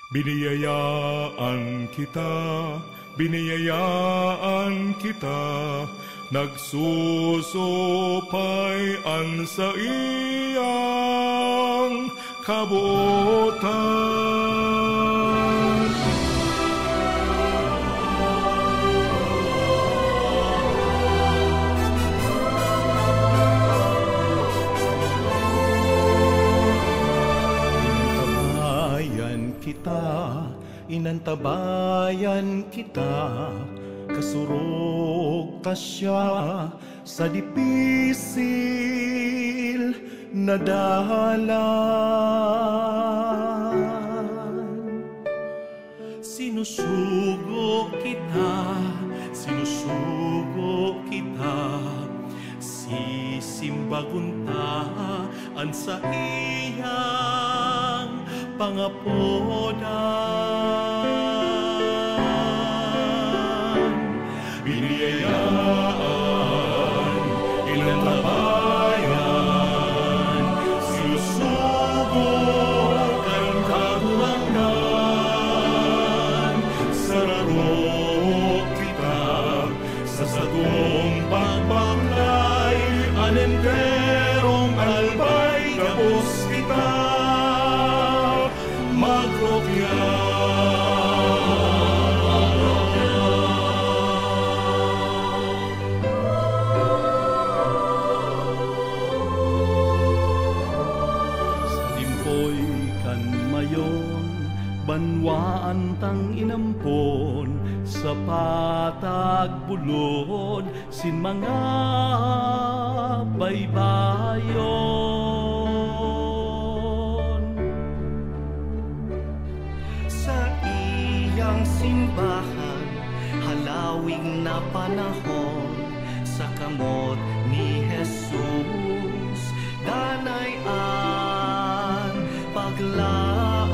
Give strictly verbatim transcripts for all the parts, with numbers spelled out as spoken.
Biniyayaan kita, biniyayaan kita, nagsusupay an saiyang kabotan. Tabayan kita, inantabayan kita, kasurog ta siya sa dipisil na dalan. Sinusugo kita, sinusugo kita, sisimbagon ta an saiyang pangapodan. Biniyayaan, inantabayan, sinusugo kan Kagurangnan, sararo kita sa satong pagpaklay, an enterong albay gabos kita magrokya. Sa limpoy kan mayon, banwaan tang inampon sa patag bulod sin mga baybayon. Saiyang simbahan, halawig na panahon, sa kamot ni Jesus, danay an paglaom.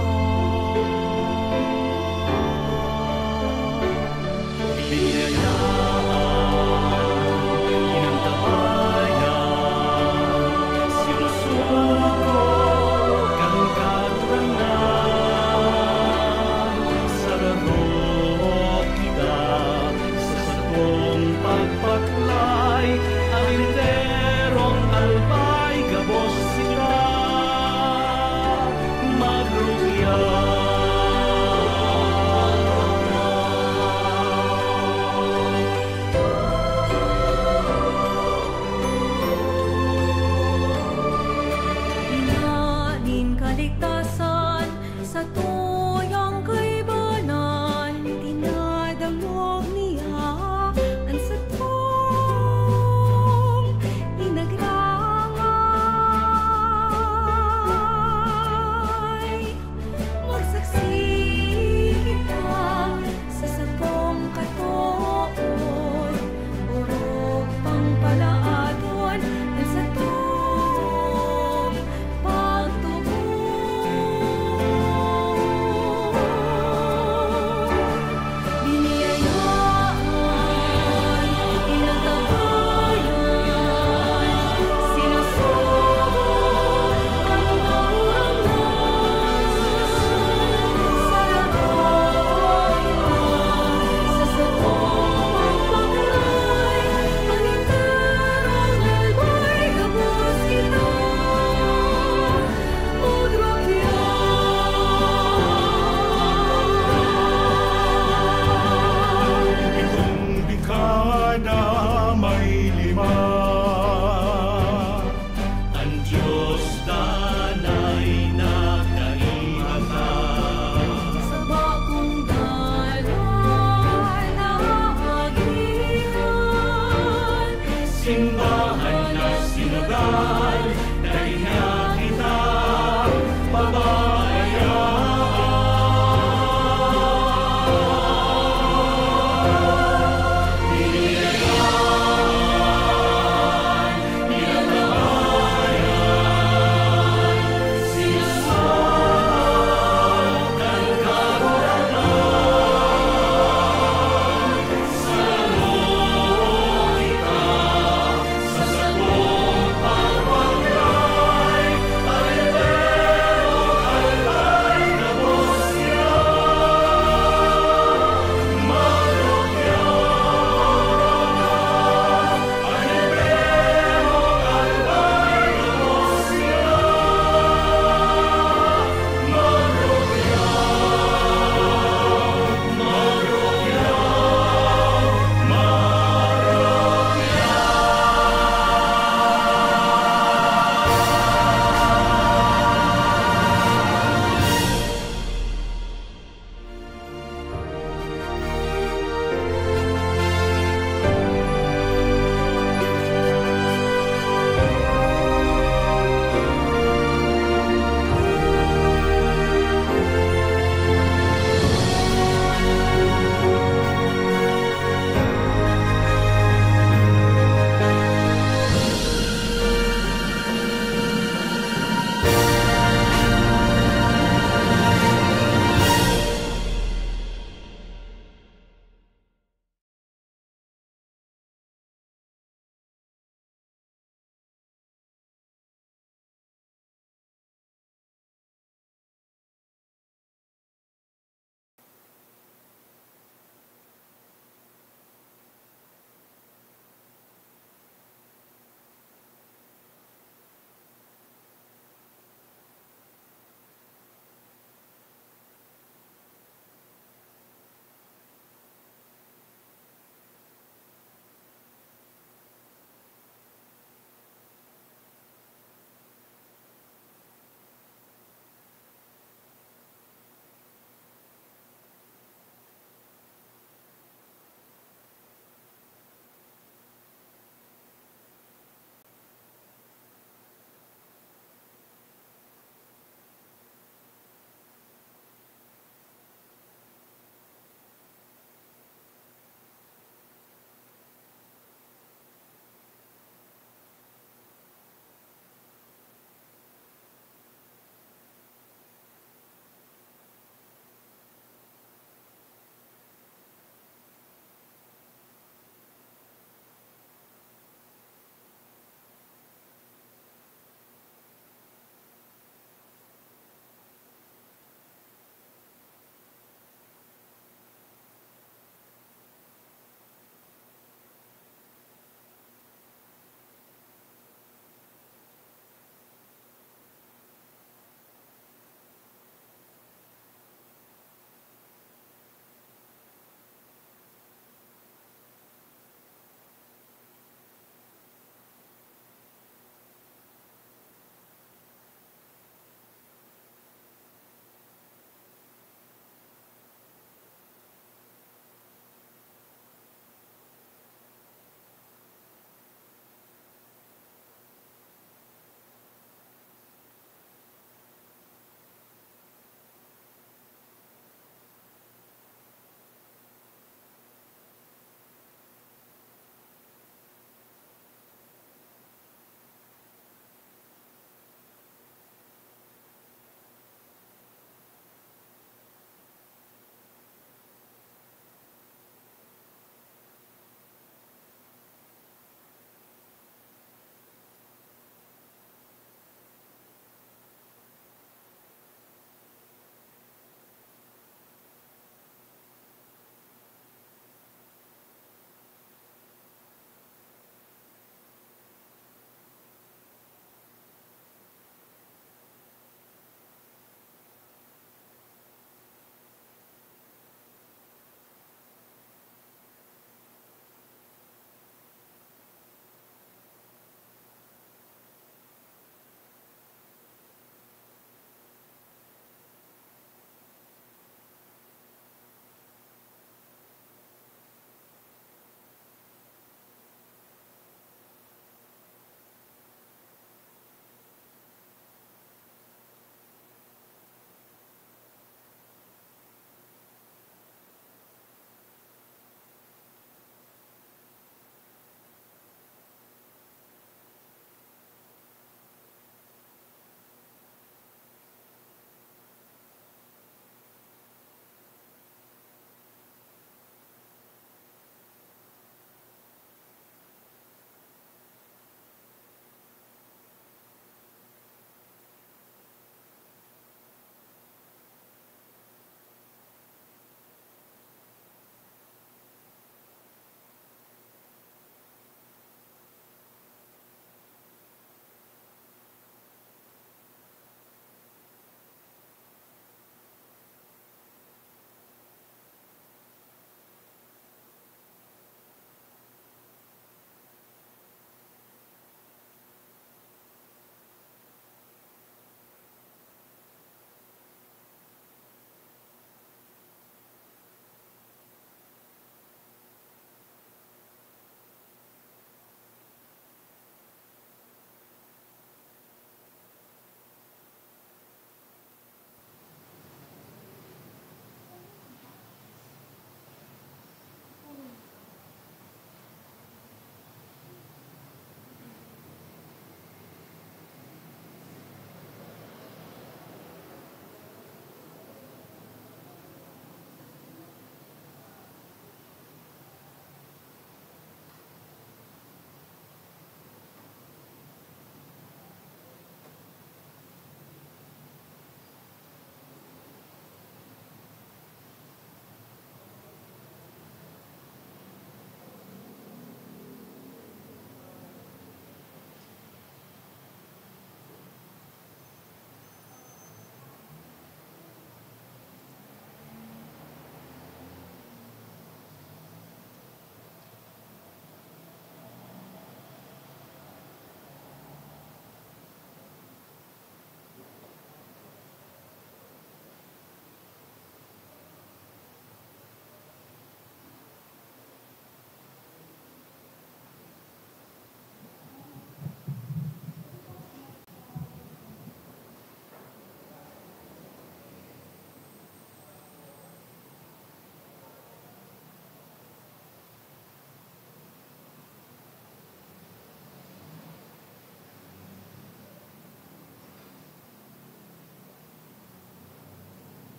Biniyayaan, inantabayan, sinusugo kan Kagurangnan, sararo kita sa satong pagpaklay, an enterong albay gabos kita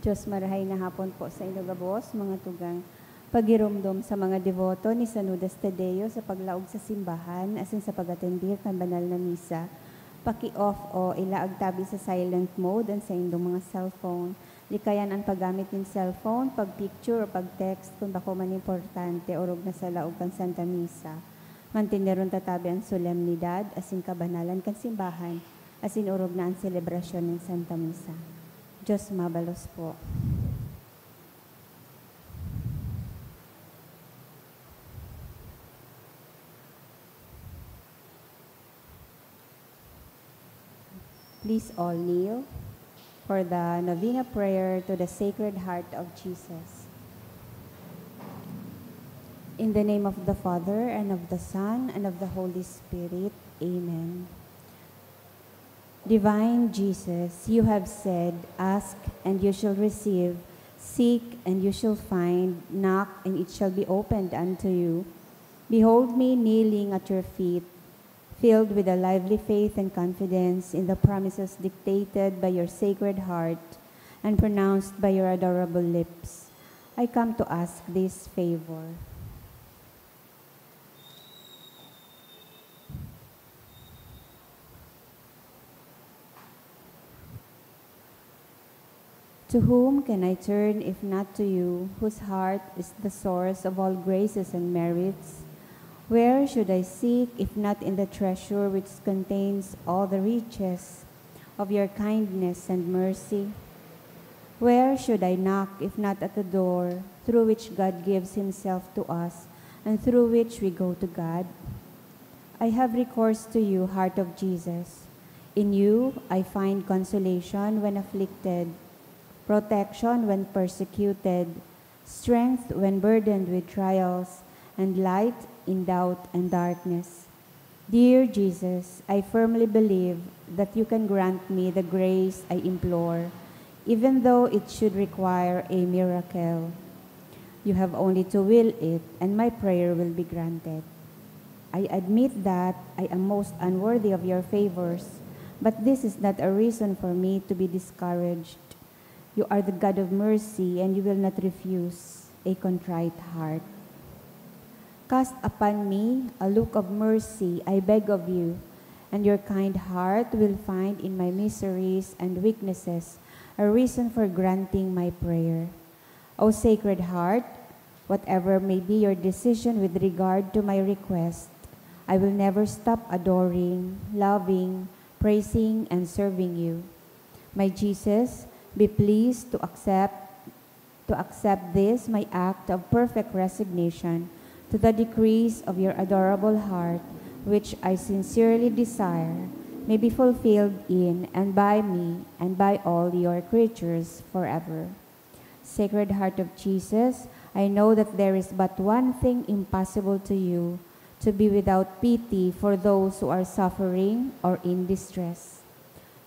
Diyos, marahay na hapon po sa inyo gabos, mga tugang. Pagiromdom sa mga deboto ni San Judas Tadeo sa paglaog sa simbahan asin sa pag-atender kan banal na misa. Paki-off o ilaag tabi sa silent mode an saindong mga cellphone. Likayan an paggamit nin cellphone, pag-picture o pag-text kun bako man importante orog na sa laog kan Santa Misa. Manteneron ta tabi an solemnidad asin kabanalan kan simbahan, asin orog na an selebrasyon nin Santa Misa. Diyos mabalos po. Please all kneel for the novena prayer to the Sacred Heart of Jesus. In the name of the Father, and of the Son, and of the Holy Spirit. Amen. Divine Jesus, you have said, "Ask, and you shall receive, seek, and you shall find, knock, and it shall be opened unto you." Behold me kneeling at your feet, filled with a lively faith and confidence in the promises dictated by your Sacred Heart and pronounced by your adorable lips. I come to ask this favor. To whom can I turn if not to you, whose heart is the source of all graces and merits? Where should I seek if not in the treasure which contains all the riches of your kindness and mercy? Where should I knock if not at the door through which God gives himself to us and through which we go to God? I have recourse to you, Heart of Jesus. In you I find consolation when afflicted, protection when persecuted, strength when burdened with trials, and light in doubt and darkness. Dear Jesus, I firmly believe that you can grant me the grace I implore, even though it should require a miracle. You have only to will it, and my prayer will be granted. I admit that I am most unworthy of your favors, but this is not a reason for me to be discouraged. You are the God of mercy, and you will not refuse a contrite heart. Cast upon me a look of mercy, I beg of you, and your kind heart will find in my miseries and weaknesses a reason for granting my prayer. O Sacred Heart, whatever may be your decision with regard to my request, I will never stop adoring, loving, praising, and serving you. My Jesus, be pleased to accept, to accept this, my act of perfect resignation to the decrees of your adorable heart, which I sincerely desire may be fulfilled in and by me and by all your creatures forever. Sacred Heart of Jesus, I know that there is but one thing impossible to you, to be without pity for those who are suffering or in distress.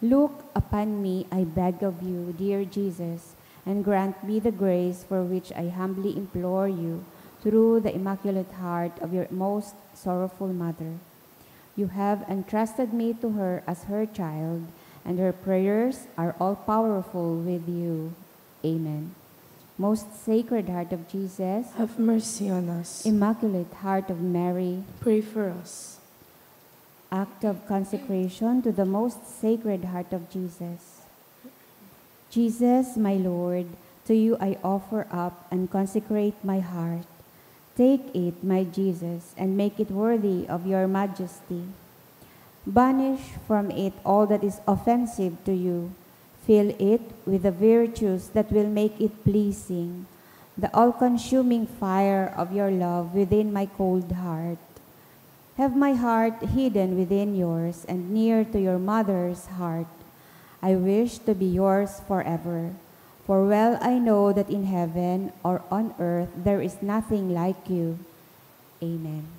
Look upon me, I beg of you, dear Jesus, and grant me the grace for which I humbly implore you through the Immaculate Heart of your most sorrowful Mother. You have entrusted me to her as her child, and her prayers are all powerful with you. Amen. Most Sacred Heart of Jesus, have mercy on us. Immaculate Heart of Mary, pray for us. Act of consecration to the Most Sacred Heart of Jesus. Jesus, my Lord, to you I offer up and consecrate my heart. Take it, my Jesus, and make it worthy of your majesty. Banish from it all that is offensive to you. Fill it with the virtues that will make it pleasing, the all-consuming fire of your love within my cold heart. Have my heart hidden within yours and near to your mother's heart. I wish to be yours forever, for well I know that in heaven or on earth there is nothing like you. Amen.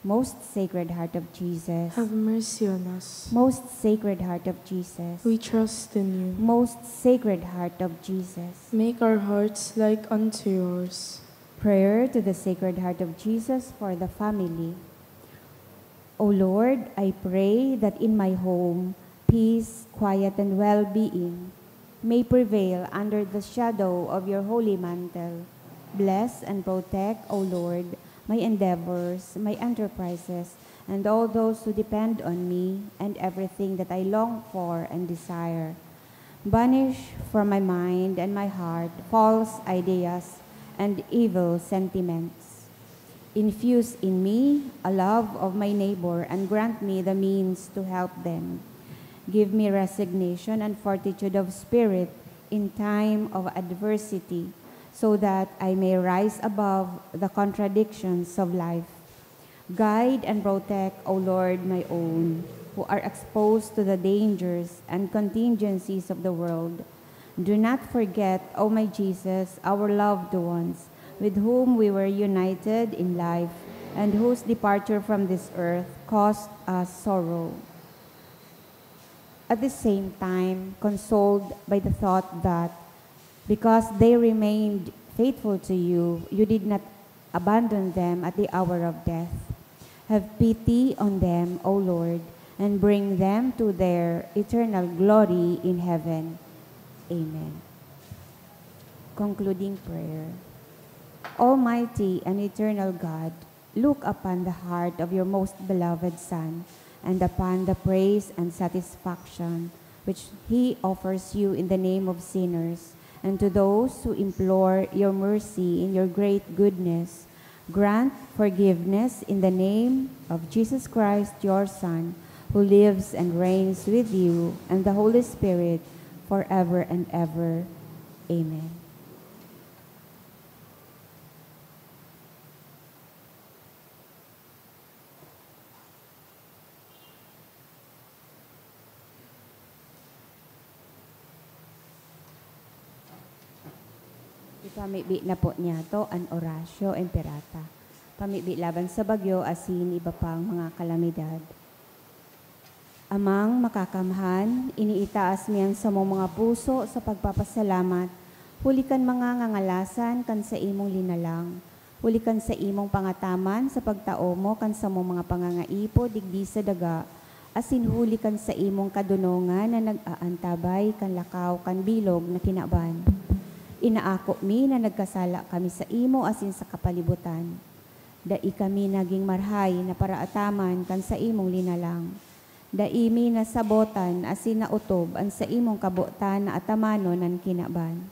Most Sacred Heart of Jesus. Have mercy on us. Most Sacred Heart of Jesus. We trust in you. Most Sacred Heart of Jesus. Make our hearts like unto yours. Prayer to the Sacred Heart of Jesus for the family. O Lord, I pray that in my home, peace, quiet, and well-being may prevail under the shadow of your holy mantle. Bless and protect, O Lord, my endeavors, my enterprises, and all those who depend on me, and everything that I long for and desire. Banish from my mind and my heart false ideas and evil sentiments. Infuse in me a love of my neighbor and grant me the means to help them. Give me resignation and fortitude of spirit in time of adversity, so that I may rise above the contradictions of life. Guide and protect, O Lord, my own, who are exposed to the dangers and contingencies of the world. Do not forget, O my Jesus, our loved ones, with whom we were united in life and whose departure from this earth caused us sorrow. At the same time, consoled by the thought that, because they remained faithful to you, you did not abandon them at the hour of death. Have pity on them, O Lord, and bring them to their eternal glory in heaven. Amen. Concluding prayer. Almighty and eternal God, look upon the heart of your most beloved Son, and upon the praise and satisfaction which he offers you in the name of sinners, and to those who implore your mercy in your great goodness. Grant forgiveness in the name of Jesus Christ, your Son, who lives and reigns with you and the Holy Spirit, forever and ever. Amen. Ipamibi na po niyato an Oratio Imperata. Pamibi laban sa bagyo asin iba pang mga kalamidad. Amang Makakamhan, iniitaas mi an samong mga puso sa pagpapasalamat huli kan mga ngangalasan kan saimong linalang, huli kan saimong pangataman sa pagtao mo kan samong mga pangangaipo digdi sa daga, asin huli kan saimong kadonongan na nag-aantabay kan lakaw kan bilog na kinaban. Inaako mi na nagkasala kami saimo asin sa kapalibutan. Dai kami nagin marahay na paraataman kan saimong linalang. Dai mi nasabotan asin naotob an saimong kabotan na atamanon an kinaban.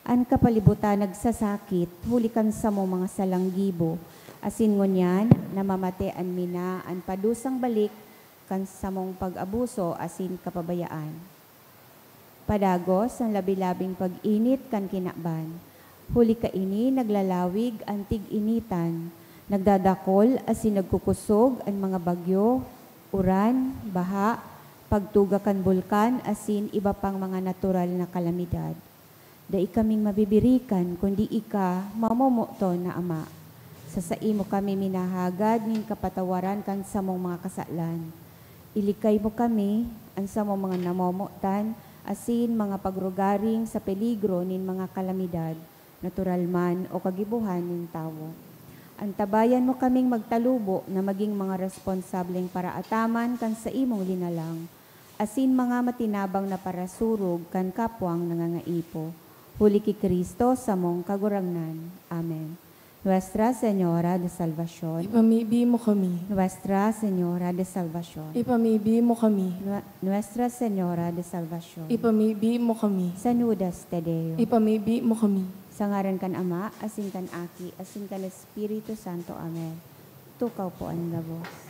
An kapalibutan nagsasakit huli kan samong mga salang gibo, asin ngunyan namamatean mi na an padusang balik kan samong pag-abuso asin kapabayaan. Padagos an labi-labing pag-init kan kinaban. Huli kaini naglalawig an tig-initan, nagdadakol asin nagkukosog an mga bagyo, uran, baha, pagtuga kan bulkan asin iba pang mga natural na kalamidad. Dai kaming mabibirikan kundi ika, mamomoton na Ama. Sa saimo kami minahagad nin kapatawaran kan samong mga kasalan. Ilikay mo kami, an samong mga namomotan, asin mga pagrugaring sa peligro nin mga kalamidad, natural man o kagibohan nin tawo. Antabayan mo kaming magtalubo na magin mga responsableng paraataman kan saimong linalang, asin mga matinabang na parasurog kan kapwang nangangaipo. Huli ki Cristo, samong Kagurangnan. Amen. Nuestra Señora de Salvacion. Ipamibi mo kami. Nuestra Señora de Salvacion. Ipamibi mo kami. Nue-, Nuestra Señora de Salvacion. Ipamibi mo kami. Saludes te Deo. Ipamibi mo kami. Sa ngaran kan Ama, asin kan Aki, asin kan Espiritu Santo. Amen. Tukaw po an gabos.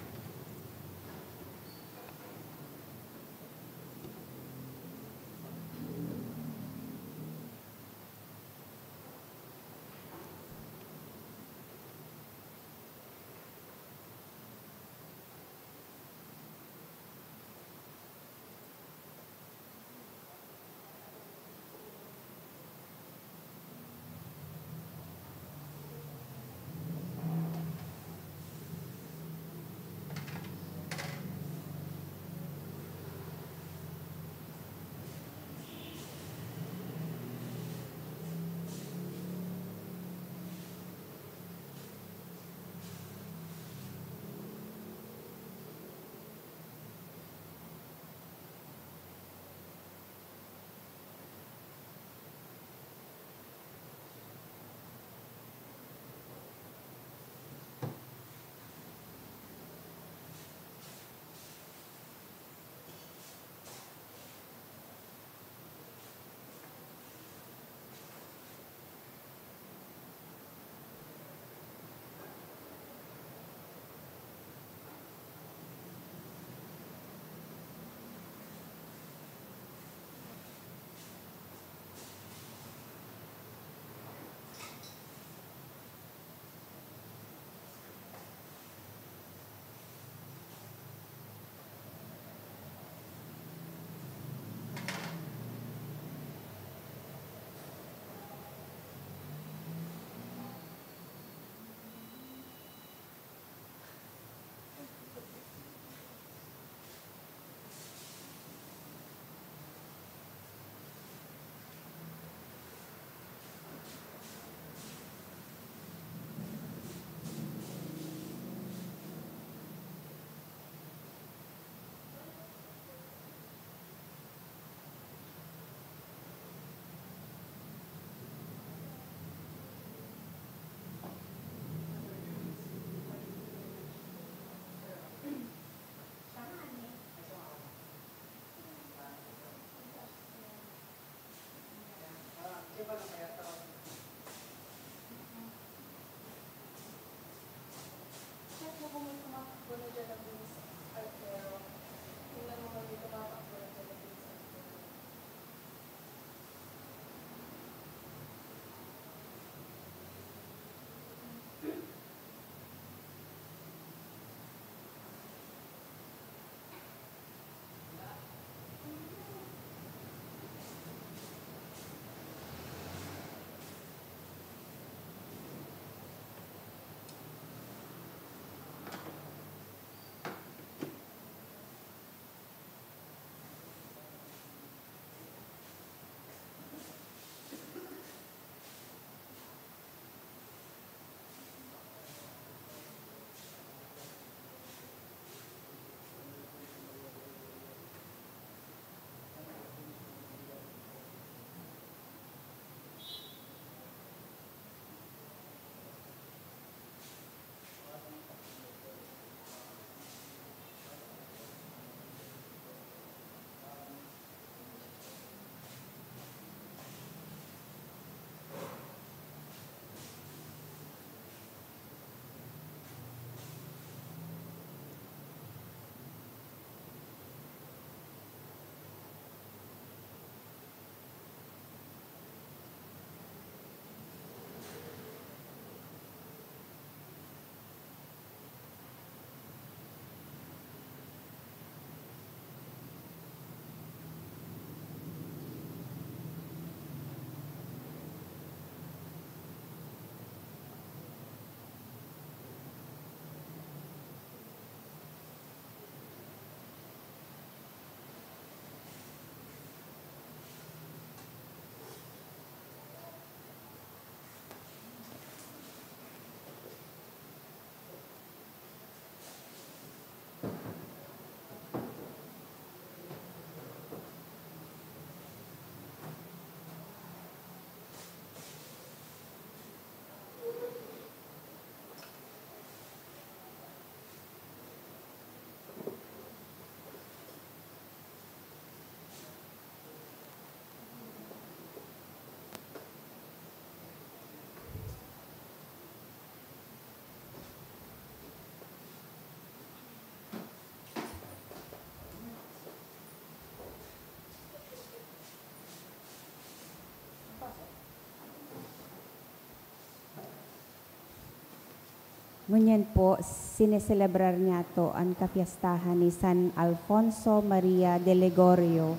Ngunyan po, sineselebrar niyato an kapyestahan ni San Alfonso Maria de Ligorio,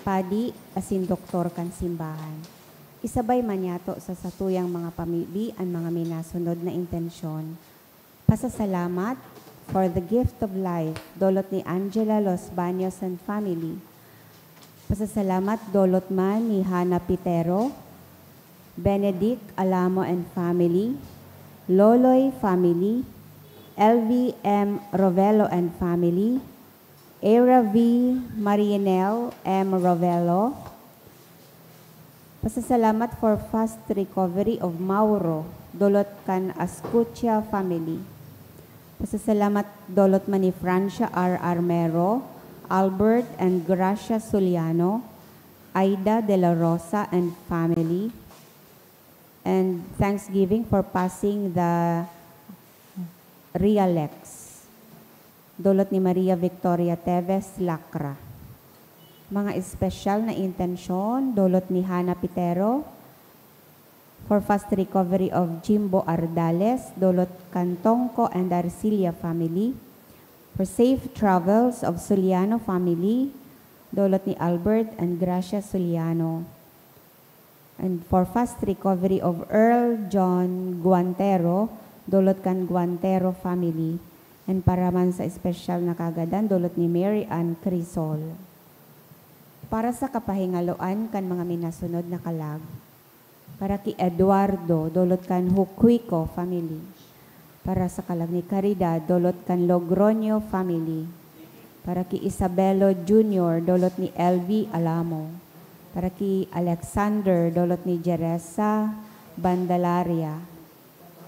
padi asin doktor kan simbahan. Isabay man niyato sa satuyang mga pamibi an mga minasunod na intensyon. Pasasalamat for the gift of life, dolot ni Angela Los Baños and family. Pasasalamat dolot man ni Hana Pitero, Benedict Alamo and family, Loloy family, L V M Rovelo and family, Era V Marianel M Rovelo. Pasasalamat for fast recovery of Mauro, dolot kan Ascutia family. Pasasalamat dolot man ni Francia R Armero, Albert and Gracia Suliano, Aida de la Rosa and family, and thanksgiving for passing the Realex, dolot ni Maria Victoria Teves Lacra. Mga espesyal na intensyon, dolot ni Hana Pitero, for fast recovery of Jimbo Ardales, dolot kan Tongko and Arcilia family, for safe travels of Suliano family, dolot ni Albert and Gracia Suliano, and for fast recovery of Earl John Guantero, dolot kan Guantero family, and para man sa espesyal na kagadan, dolot ni Mary Ann Crisol. Para sa kapahingaloan kan mga minasunod na kalag, para ki Eduardo, dolot kan Huquico family. Para sa kalag ni Caridad, dolot kan Logroño family. Para ki Isabelo Junior, dolot ni L V Alamo. Para ki Alexander, dolot ni Jeresa Bandalaria.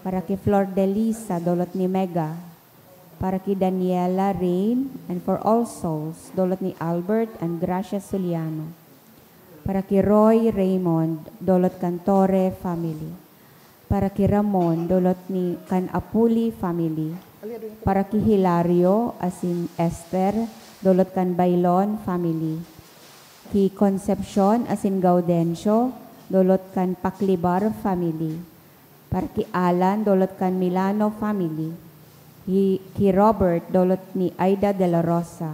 Para ki Flor de Lisa, dolot ni Mega. Para ki Daniela Rain, and for all souls, dolot ni Albert and Gracia Suliano. Para ki Roy Raymond, dolot kan Torre family. Para ki Ramon, dolot ni kan Apuli family. Para ki Hilario asin Esther, dolot kan Bailon family. Ki Concepcion asin Gaudencio, dolot kan Paclibar family. Para ki Alan, dolot kan Milano family. Ki, ki Robert, dolot ni Aida de la Rosa.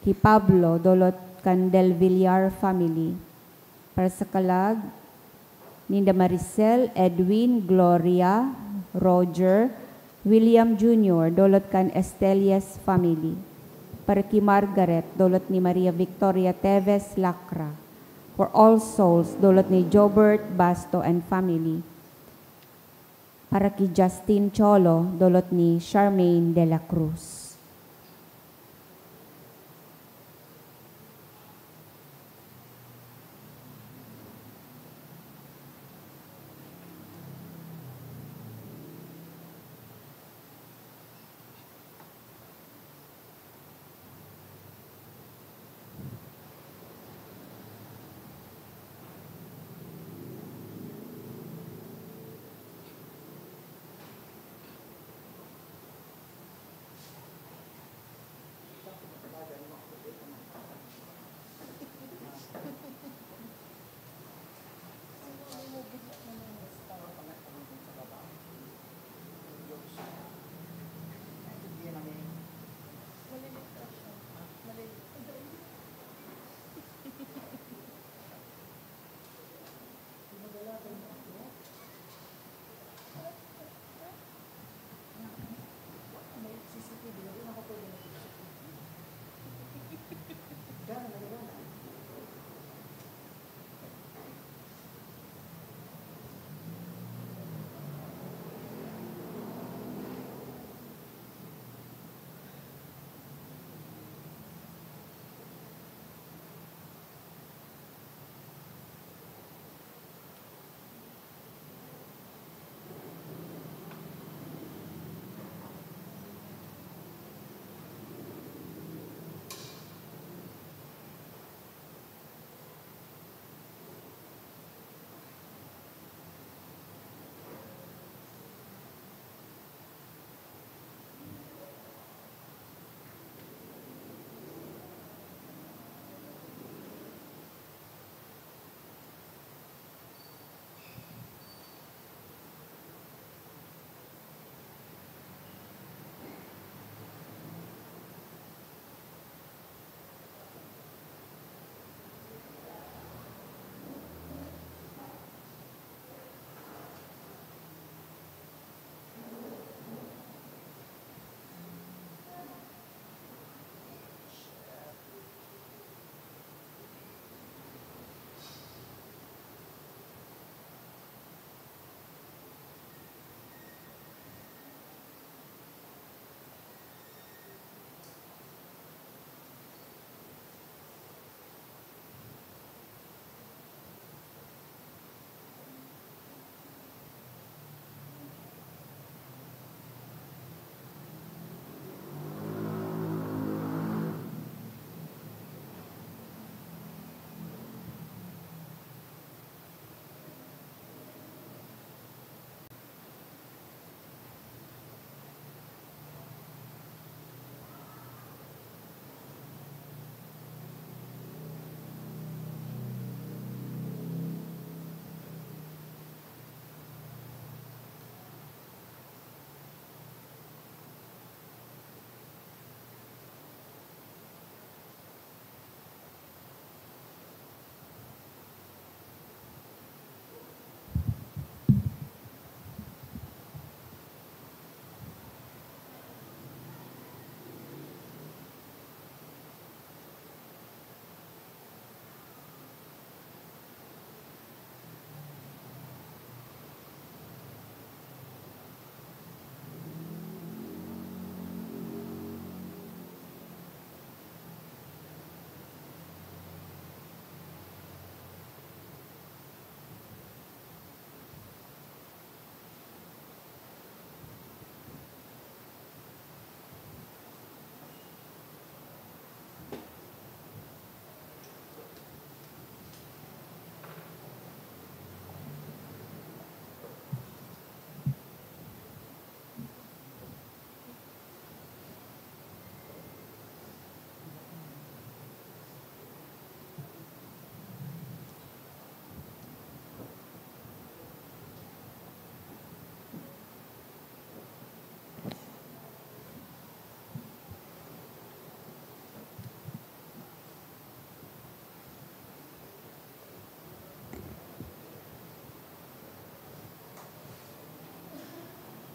Ki Pablo, dolot kan Del Villar family. Para sa kalag ninda Maricel, Edwin, Gloria, Roger, William Junior, dolot kan Estelias family. Para ki Margaret, dolot ni Maria Victoria Teves Lacra. For all souls, dolot ni Jobert Basto and family. Para ki Justin Cholo, dolot ni Charmaine de la Cruz.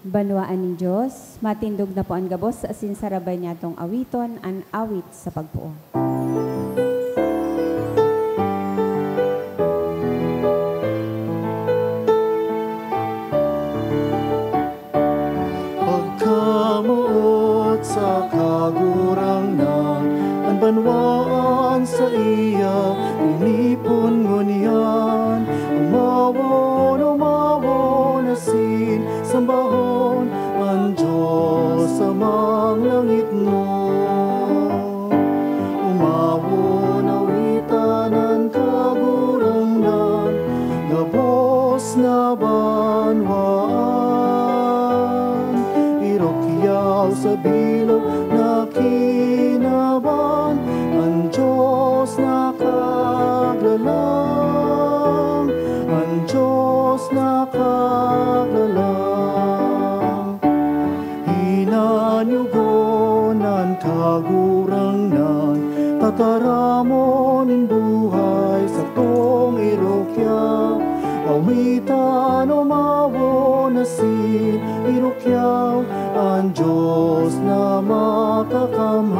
Banwaan nin Dios, matindog na po an gabos asin sarabay niyatong awiton an awit sa pagpoon. Pagkamoot sa Kagurangnan, an banwaan saiya inipon ngunyan. Umawon, umawon asin sambahon an Dios Amang langitnon. Umawon, awitan an Kagurangnan, gabos na banwaan. Irukyaw sa bilog na kinaban, an Dios na kaglalang, an Dios na kaglalang. Hinanyugon an Kagurangnan, tataramon nin buhay, satong irukyaw. Awitan, umawon asin irukyaw an Dios na makakamhan.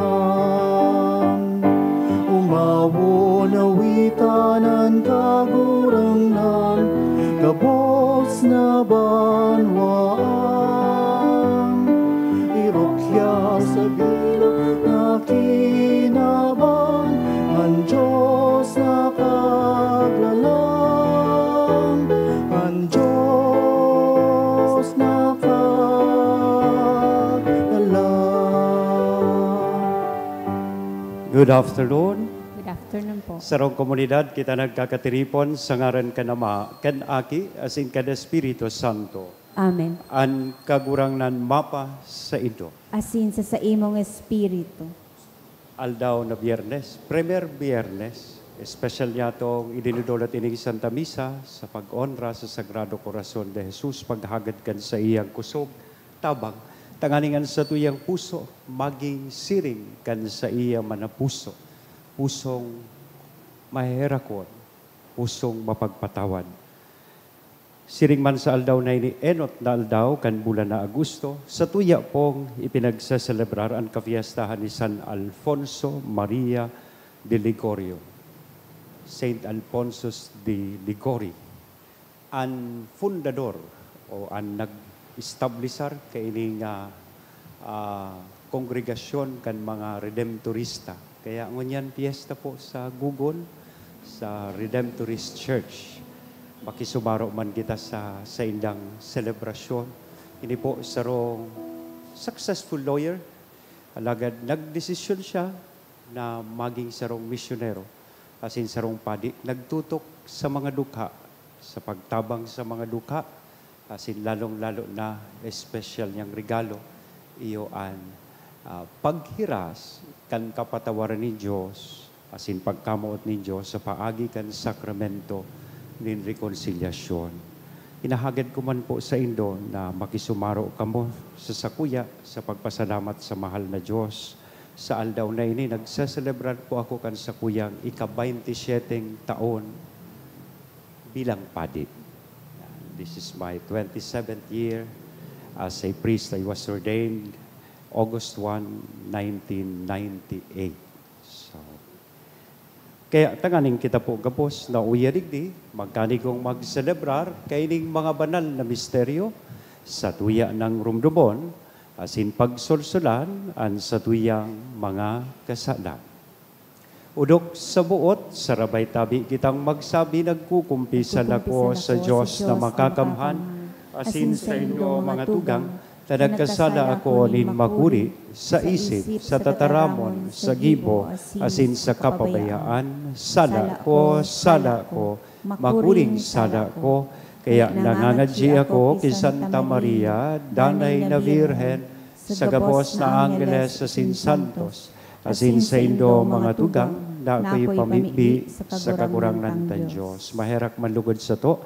Umawon, awitan an Kagurangnan, gabos na banwaan. Irukyaw sa bilog na kinaban, an Dios na kaglalang, an Dios na kaglalang. Good afternoon. Good afternoon po. Sarong komunidad, kita nagkakatiripon sa ngaran kan Ama, kan Aki, asin kan Espiritu Santo. Amen. An Kagurangnan mapa saindo. Asin sa saimong espiritu. Aldaw na Biyernes, Primer Biyernes, espesyal niyatong idinudulot ining Santa Misa sa pag-onra sa Sagrado Corazon de Jesus, paghagad kan saiyang kusog, tabang, tanganing an satuyang puso magin siring kan saiyang manapuso, pusong maheherakon, pusong mapagpatawad. Siring man sa aldaw na ini, enot na aldaw kan bulan na Agosto, satuya pong ipinagseselebrar an kapiyastahan ni San Alfonso Maria de Ligorio, Saint Alphonsus de Ligori, an fundador o an nag-establisar kaining, ah, ah, kongregasyon kan mga Redemptorista. Kaya ngunyan, piyesta po sa Gugon, sa Redemptorist Church. Makisumaro man kita sa saindang selebrasyon. Ini po sarong successful lawyer, alagad nagdesisyon siya na maging sarong misyonero, asin sarong padi, nagtutok sa mga dukha, sa pagtabang sa mga dukha, asin lalong-lalo na espesyal niyang regalo, iyo an, ah, paghiras kan kapatawaran nin Dios, asin pagkamoot nin Dios sa paagi kan sakramento nin rekonsilyasyon. Hinahagad ko man po saindo na makisumaro kamo sa sakuya sa pagpasalamat sa mahal na Dios. Sa aldaw na ini, nagseselebrar po ako kan sakuyang ika-baynte syeteng taon bilang padi. This is my twenty-seventh year as a priest. I was ordained August one, nineteen ninety-eight. So, kaya tanganing kita po gabos na uya digdi, magkanigong magselebrar kaining mga banal na misteryo, satuya nang rumdomon, asin pagsolsolan an satuyang mga kasalan. Odok sa boot, sarabay tabi kitang magsabi, nagkukumpisal ako sa Dios na makakamhan, asin saindo, mga tugang, ta nagkasala ako nin makuri, sa isip, sa tataramon, sa gibo, asin sa kapabayaan. Sala ko, sala ko, makuring sala ko. Kaya nangangadyi ako ki Santa Maria, Danay na Birhen, sa gabos na anggeles asin santos, asin saindo, mga tugang, na ako'y pamibi sa Kagurangnan tang Dios. Maherak man lugod sato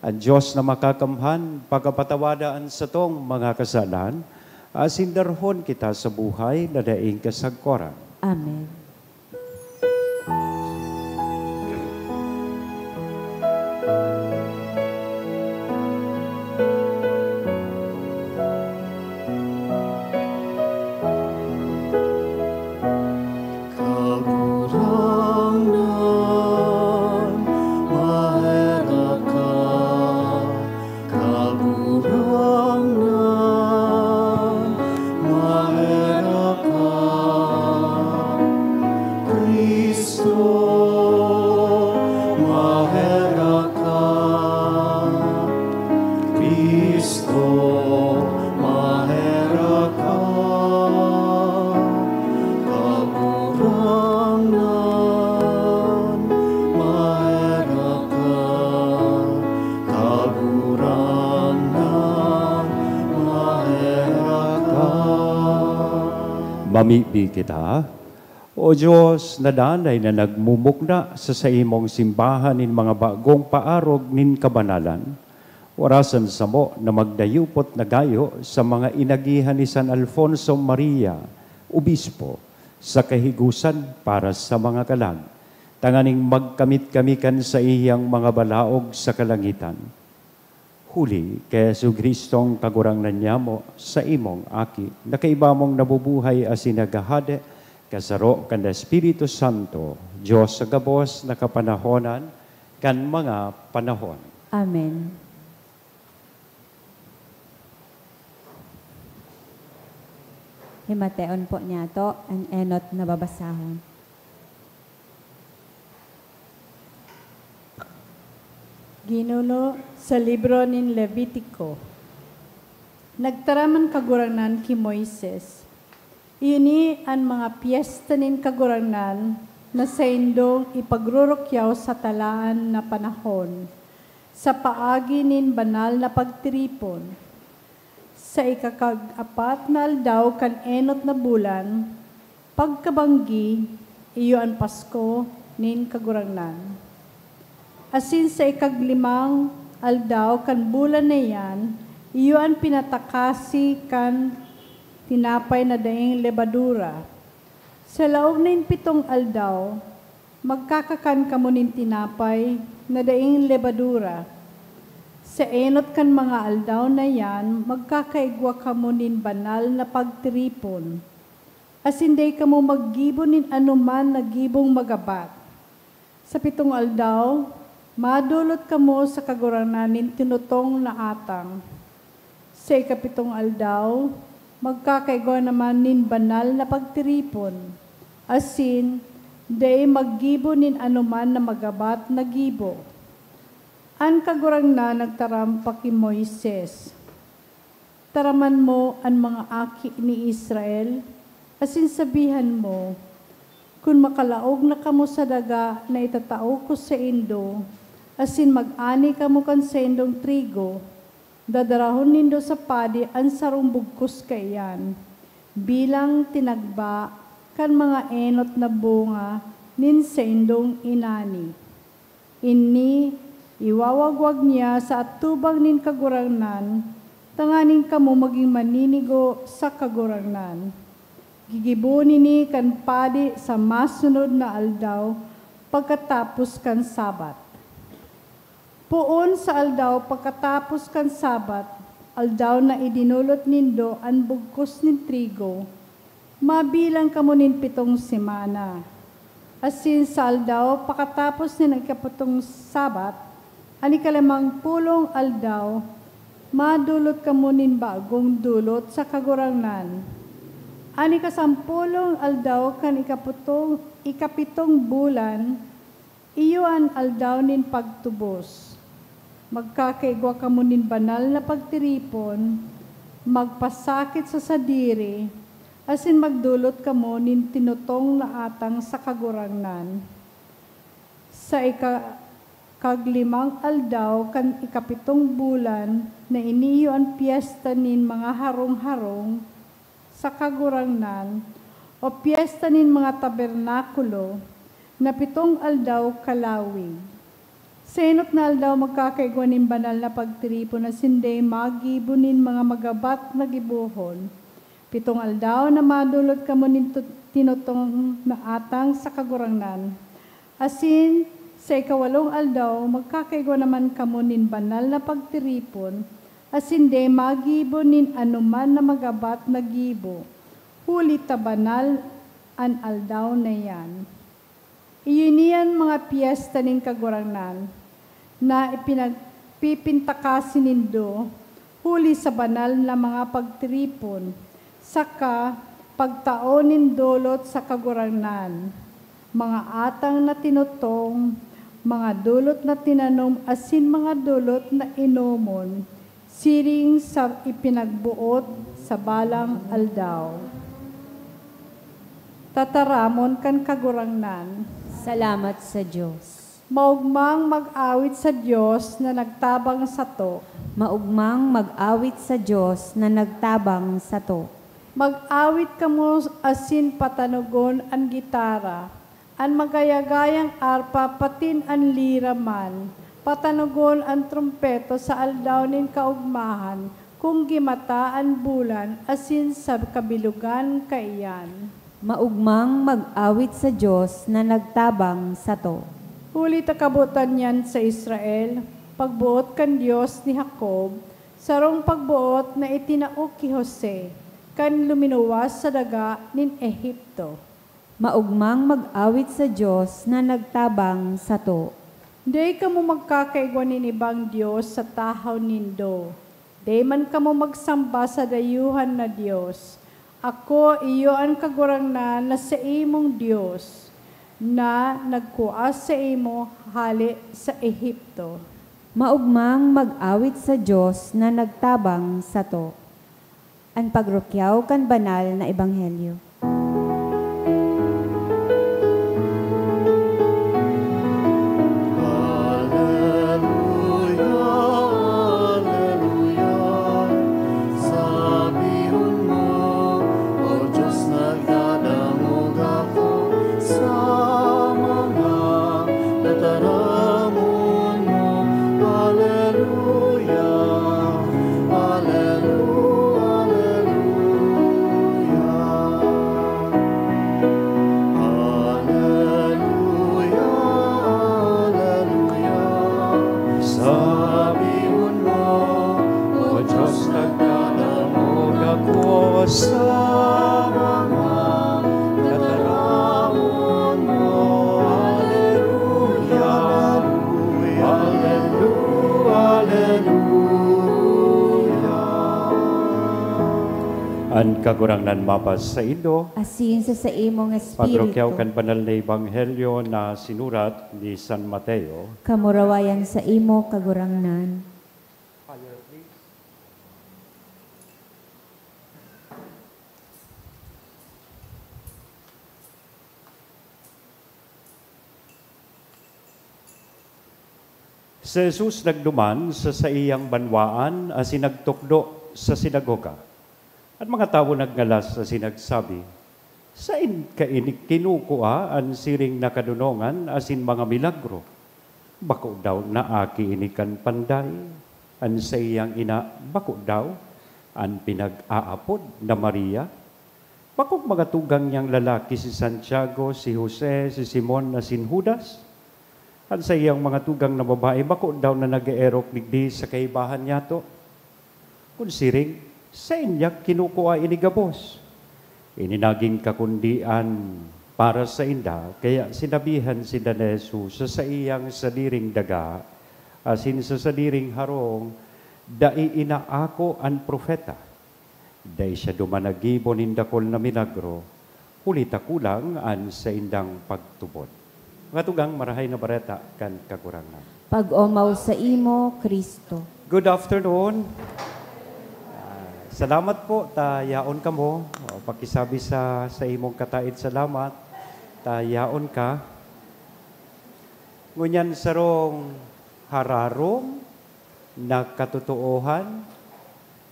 an Dios na makakamhan, pagkapatawada an satong mga kasalan, asin darhon kita sa buhay na daing kasagkoran. Amen. Maherak ka, Cristo, maherak ka. Kagurangnan, maherak ka. Kagurangnan, maherak ka. Mamibi kita. O Dios na danay na nagmumugna sa saimong simbahan nin mga bagong paarog nin kabanalan, warasan samo na magdayupot na gayo sa mga inagihan ni San Alfonso Maria, Obispo, sa kahigosan para sa mga kalag, tanganing magkamit kami kan saiyang mga balaog sa kalangitan. Huli ki Jesu-Cristong Kagurangnan niamo, saimong Aki, na kaiba mong nabubuhay asin naghahade, kasaro kan Espiritu Santo, Dios sa gabos na kapanahonan kan mga panahon. Amen. Himateon po niyato an enot na babasahon. Ginuno sa libro nin Levitico. Nagtaram an Kagurangnan ki Moises, "Iyo ni an mga pyesta nin Kagurangnan na saindong ipagrurukyaw sa talaan na panahon, sa paagi nin banal na pagtiripon. Sa ikakag-apat na aldaw kan enot na bulan, pagkabanggi, iyo an Pasko nin Kagurangnan. Asin sa ikaglimang aldaw kan bulan na iyan, iyo an pinatakasi kan tinapay na daing lebadura. Sa laog nin pitong aldaw, magkakakan kamo nin tinapay na daing lebadura. Sa enot kan mga aldaw na iyan, magkakaigwa kamo nin banal na pagtiripon, asin dai kamo maggibo nin anoman na gibong magabat. Sa pitong aldaw, madolot kamo sa Kagurangnan nin tinutong na atang. Sa ikapitong aldaw, magkakaigwa naman nin banal na pagtiripon, asin dai maggibo nin anoman na magabat na gibo." An Kagurangnan nagtaram pa ki Moises, "Taraman mo an mga aki ni Israel, asin sabihan mo, 'Kun makalaog na kamo sa daga na itatao ko saindo, asin mag-ani kamo kan saindong trigo, dadarahon nindo sa padi an sarong bugkos kaiyan, bilang tinagba kan mga enot na bunga nin saindong inani. Ini iwawagwag niya sa atubang nin Kagurangnan, tanganing kamo magin maninigo sa Kagurangnan. Gigibohon ini kan padi sa masunod na aldaw pagkatapos kan Sabat. Poon sa aldaw pagkatapos kan Sabat, aldaw na idinolot nindo an bugkos nin trigo, mabilang kamo nin pitong semana. Asin sa aldaw pakatapos nin ikapitong Sabat, an ikalimang pulong aldaw, madolot kamo nin bagong dolot sa Kagurangnan. An ikasampolong aldaw kan ikaputong, ikapitong bulan, iyo an aldaw nin pagtubos. Magkakaigwa kamo nin banal na pagtiripon, magpasakit sa sadiri, asin magdolot kamo nin tinutong na atang sa Kagurangnan. Sa ikakaglimang aldaw kan ikapitong bulan na ini iyo an pyesta nin mga harong-harong sa Kagurangnan, o pyesta nin mga tabernakulo, na pitong aldaw kalawig. Sa enot na aldaw magkakaigwa nin banal na pagtiripon asin dai magibo nin mga magabat na gibohon. Pitong aldaw na madolot kamo nin tu-, tinutong na atang sa Kagurangnan. Asin sa ikawalong aldaw, magkakaigwa naman kamo nin banal na pagtiripon, asin dai magibo nin anoman na magabat na gibo, huli ta banal an aldaw na iyan. Iyo ini an mga pyesta nin Kagurangnan na ipinagpipintakasi nindo, huli sa banal na mga pagtiripon, saka pagtao nin dolot sa Kagurangnan, mga atang na tinutong, mga dulot na tinanom asin mga dulot na inomon, siring sa ipinagboot sa balang aldaw. Tataramon kan Kagurangnan. Salamat sa Dios. Maogmang mag-awit sa Dios na nagtabang sato. Maogmang mag-awit sa Dios na nagtabang sato. Mag-awit kamo asin patanogon an gitara, an magayagayang arpa, patin an lira man. Patanogon an trompeto sa aldaw nin kaogmahan, kung gimata an bulan asin sa kabilogan kaiyan. Maogmang mag-awit sa Dios na nagtabang sato. Huli ta kabotan niyan sa Israel, pagboot kan Dios ni Jacob, sarong pagboot na itinao ki Jose kan luminuwas sa daga nin Egipto. Maogmang mag-awit sa Dios na nagtabang sato. Dai kamo magkakaigwa nin ibang dios sa tahaw nindo. Dai man kamo magsamba sa dayuhan na dios. Ako, iyo an Kagurangnan na saimong Dios, na nagkua saimo hale sa Egipto. Maogmang mag-awit sa Dios na nagtabang sato. An pagrukyaw kan banal na ebanghelyo. Aleluya, aleluya. Sabihon mo, O Diyos, nagdadangog ako sa mga tataramon mo. Aleluya, aleluya, aleluya. Aleluya, aleluya. Sabihon mo, O Diyos, nagdadangog ako sa mga tataramon mo. Aleluya, aleluya, aleluya. An Kagurangnan mapasaindo. Asin sa saimong espiritu. Pagrukyaw kan banal na ebanghelyo na sinurat ni San Mateo. Kamurawayan saimo, Kagurangnan. Fire, please. Si Jesus nagduman sa saiyang banwaan asin nagtukdo sa sinagoga. An mga tawo nagngalas asin nagsabi, "Saen kaini kinukua an siring na kadonongan asin mga milagro? Bako daw na aki ini kan panday? An saiyang ina bako daw an pinag-aapod na Maria? Bakong mga tugang niyang lalaki si Santiago, si Jose, si Simon asin Judas? An saiyang mga tugang na babae bako daw na nag-eerok digdi sa kaibahan niyato? Kun siring, saen niya kinukua ini gabos?" Ini nagin kakundian para sainda, kaya sinabihan sinda ni Jesus sa saiyang sadiring daga asin sa sadiring harong, "Dai inaako an propeta." Dai siya duman naggibo nin dakul na milagro, huli ta kulang an saindang pagtubod. Mga tugang, Marahay na Bareta kan Kagurangnan. Pag-omaw saimo, Cristo. Good afternoon. Ah, salamat po, ta yaon kamo. O, pakisabi sa, sa imong kataid salamat, ta yaon ka. Ngunyan sarong hararom na katotoohan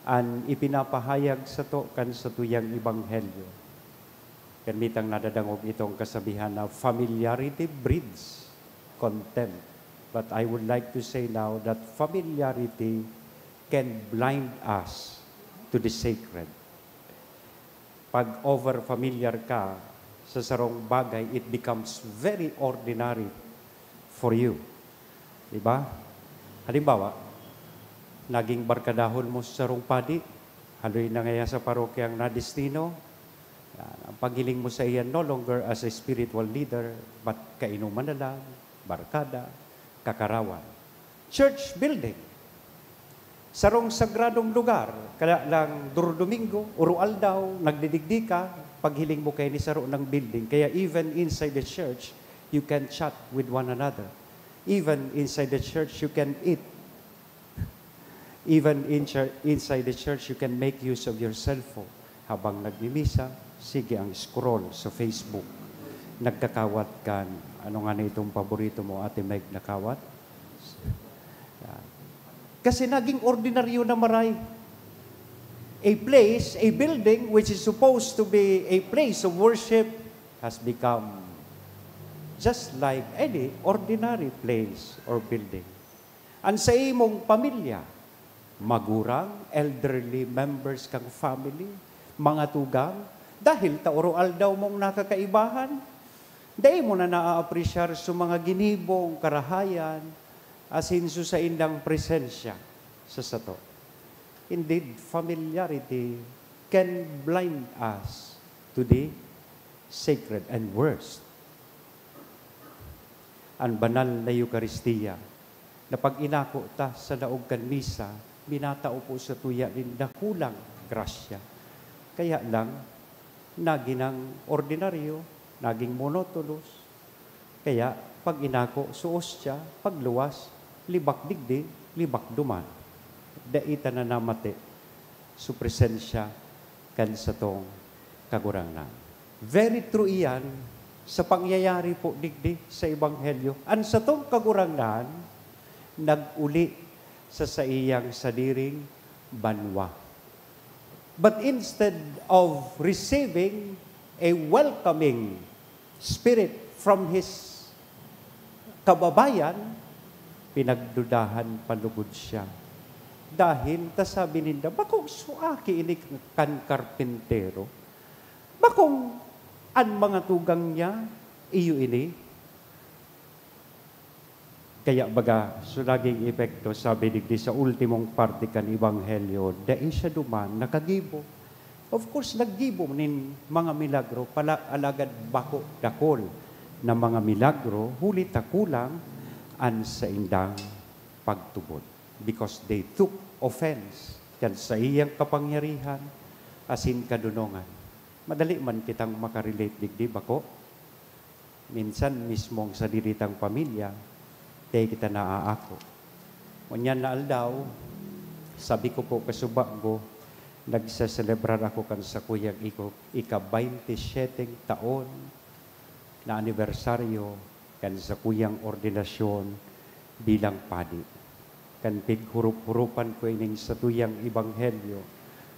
an ipinapahayag sato kan satuyang ebanghelyo. Permitang nadadangog itong kasabihan na, "Familiarity breeds contempt." But I would like to say now that familiarity can blind us to the sacred. Pag over-familiar ka sa sarong bagay, it becomes very ordinary for you. Di ba? Halimbawa, naging barkadahon mo sa sarong padi, haloy na ngaya sa parokyang nadestino, yan, ang paghiling mo sa iyan no longer as a spiritual leader, but kainuman na lang, barkada, kakarawan. Church building. Sarong sagradong lugar, kaya lang Duro Domingo, Uro Aldaw, nagdidigdi ka, paghiling mo kaini saro nang building. Kaya even inside the church, you can chat with one another. Even inside the church, you can eat. Even in chur-, inside the church, you can make use of your cellphone. Habang nagmimisa, sige ang scroll sa Facebook. Nagkakawat kan, ano nga na itong paborito mo, Ate Meg, na kawat? Yan. Kasi naging ordinaryo na maray. A place, a building which is supposed to be a place of worship has become just like any ordinary place or building. An sa imong pamilya, magurang, elderly members kang family, mga tugang, dahil ta oro-aldaw mong nakakaibahan, dai mo na naaapresyar sa mga ginibong karahayan asin sa saindang presensya sa sato. Indeed, familiarity can blind us to the sacred and worst. An banal na Eukaristia, na pag inako ta sa laog kan misa, minatao po satuya nin dakulang grasya. Kaya lang, naginang ordinaryo, naging monotonous. Kaya, pag inako, suos siya, pagluwas, libak digdi, libak duman. Dai ta na namati sa presensya kan satong Kagurangnan. Very true iyan sa pangyayari po digdi sa Ebanghelyo. An satong Kagurangnan nag-uli sa saiyang sadiring banwa. But instead of receiving a welcoming spirit from his kababayan, pinagdudahan pa lugod siya. Dahil ta sabi ninda, "Bakong suaki ini kan karpintero? Bakong an mga tugang niya, iyo ini?" Kaya baga, so naging epekto, sabi digdi sa ultimong parte kan Ebanghelyo, dai siya duman nakagibo. Of course, naggibo nin mga milagro, pala, alagad bako dakul na mga milagro, huli ta kulang an saindang pagtubod. Because they took offense kan saiyang kapangyarihan asin kadonongan. Madali man kitang makarelate digdi, bako? Minsan, mismong sadiri tang pamilya, dai kita naaako. Ngunyan na aldaw, sabi ko po, kasubago, nagseselebrar ako kan sakuyang iko-, ika-baynte syeteng taon na anibersaryo kan sakuyang ordinasyon bilang padi. Kan pighurup-hurupan ko ining satuyang ebanghelyo,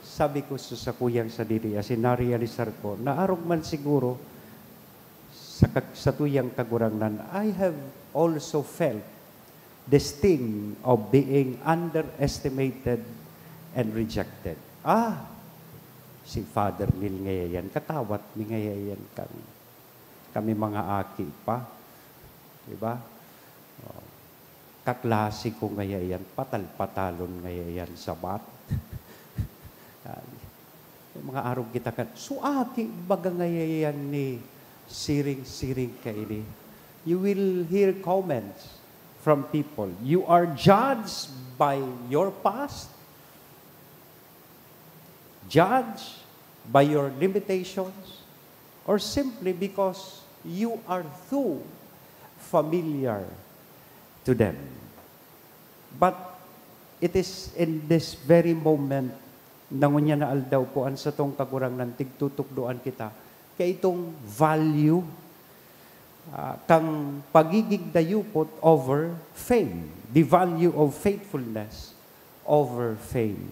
sabi ko sa sakuyang sadiri, asin narealisar ko na arog man siguro sa kag-, satuyang Kagurangnan, I have also felt the sting of being underestimated and rejected. Ah, si Father Neil ngayon yan, kakawat mi ngayon yan, kang, kami mga aki pa. Di ba? Oh. Kaklase ko ngayon yan, patal-patalon ngayon yan, sabat. Yan. May mga arog kita kan, "Suaki baga ngayon yan ni siring-siring kaini." You will hear comments from people. You are judged by your past, judged by your limitations, or simply because you are too familiar to them. But it is in this very moment na ngunyan na aldaw po an satong Kagurangnan tigtutukdoan kita kaitong value, ah, kang pagiging dayupot over fame, the value of faithfulness over fame.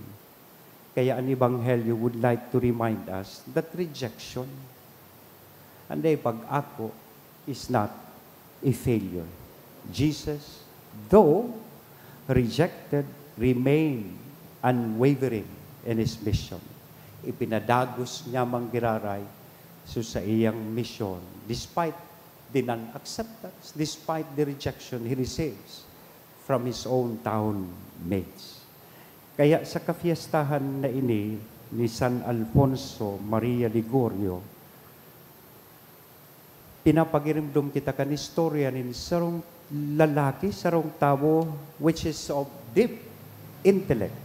Kaya an Ebanghelyo would like to remind us that rejection and the pag-ako is not a failure. Jesus, though rejected, remained unwavering in his mission. Ipinadagos niya man giraray so sa iyang misyon, despite the non-acceptance, despite the rejection he receives from his own town mates. Kaya sa kafiestahan na ini ni San Alfonso Maria Ligorio, pinapagirimdom kita kan istorya nin sarong lalaki, sarong tawo which is of deep intellect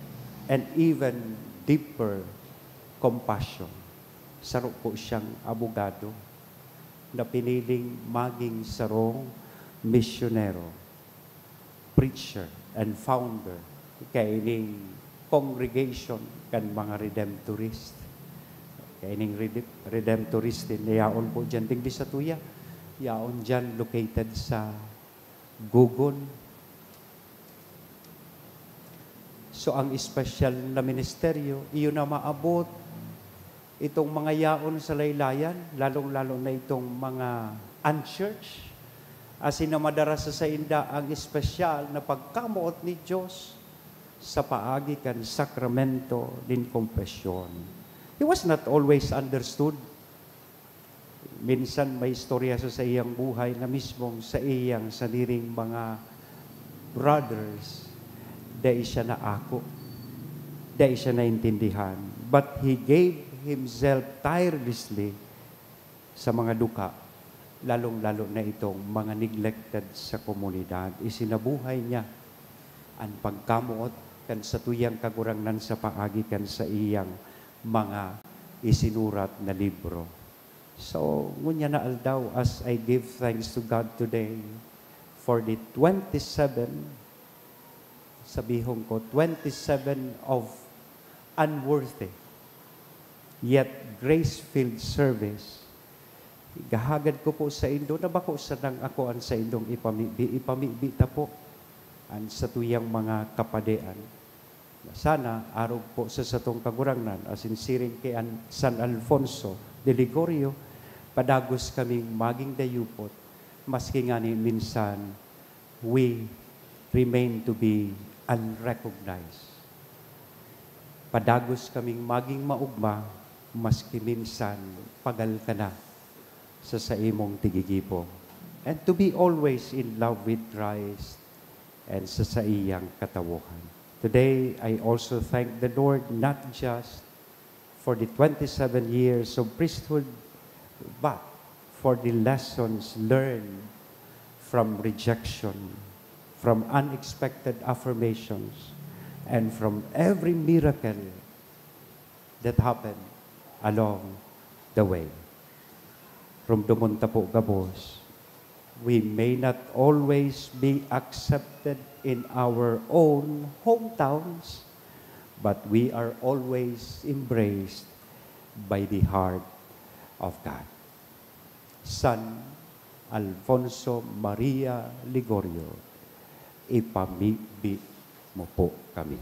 and even deeper compassion. Saro po siyang abogado na piniling maging sarong misyonero. preacher and founder kaining congregation kan mga Redemptorist. Kaining Rede-, Redemptorist, yaon po dyan, digdi sa tuya. Yaon dyan, located sa Gugon. So, ang espesyal na ministeryo, iyo na maabot itong mga yaon sa laylayan, lalong-lalo na itong mga unchurched, asin na madara sa sainda ang espesyal na pagkamoot ni Dios sa paagi kan sakramento nin konfesyon. He was not always understood. Minsan may istorya sa saiyang buhay na mismong saiyang sadiring mga brothers, dai siya naako, dai siya naintindihan. But he gave himself tirelessly sa mga duka, lalong-lalo na itong mga neglected sa komunidad. Isinabuhay niya an pagkamoot kan satuyang Kagurangnan sa paagi kan saiyang mga isinurat na libro. So, ngunyan na aldaw, as I give thanks to God today for the twenty-seven, sabihon ko, twenty-seven of unworthy, yet grace-filled service, igahagad ko po saindo na bako sanang ako an saindong ipamibi, ipamibi ta po an satuyang mga kapadian. Sana, arog po sa satong Kagurangnan, asin siring ki an-, San Alfonso de Ligorio, padagos kaming maging dayupot, maski ngani minsan we remain to be unrecognized. Padagos kaming maging maogma, maski minsan pagal ka na sa saimong tigigibo. And to be always in love with Christ and sa saiyang katawohan. Today, I also thank the Lord not just for the twenty-seven years of priesthood, but for the lessons learned from rejection, from unexpected affirmations, and from every miracle that happened along the way. Rumdomon ta po gabos, we may not always be accepted in our own hometowns, but we are always embraced by the heart of God. San Alfonso Maria Ligorio, ipamibi mo po kami.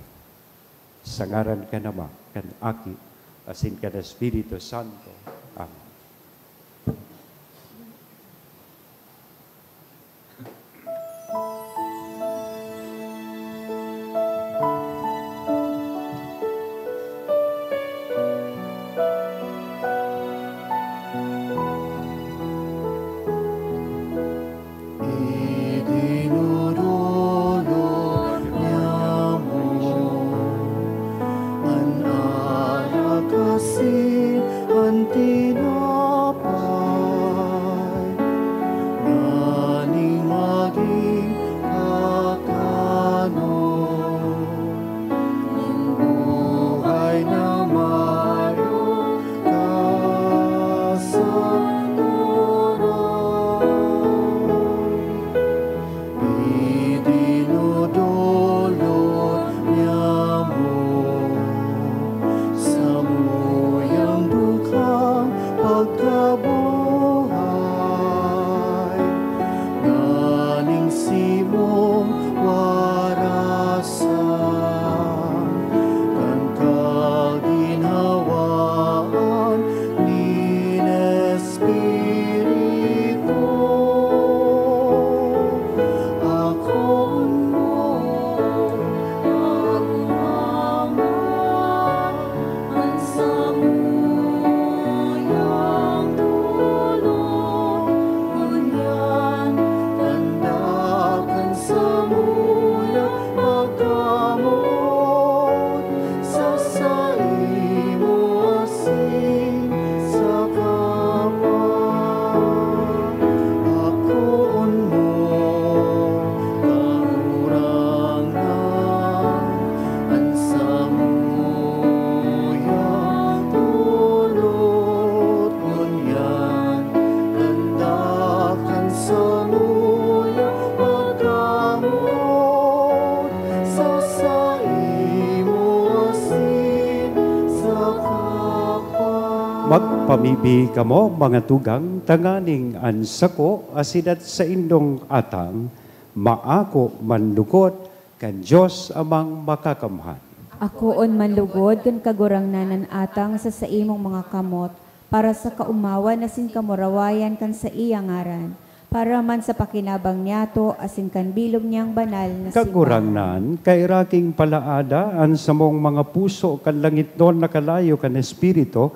Sa ngaran kan Ama, kan Aki, asin kan Espiritu Santo. Amen. Idinodolot niamo an alak asin an tina- Magpamibi kamo, mga tugang, tanganing an sako asin an saindong atang maako manlugod kan Dios Amang Makakamhan. Akoon manlugod kan Kagurangnan an atang sa saimong mga kamot, para sa kaomawan asin kamurawayan kan saiyang ngaran, para man sa pakinabang niyato asin kan bilog niyang banal na simbahan. Kagurangnan, kairaking palaada an samong mga puso kan langitnon na kalayo kan Espiritu,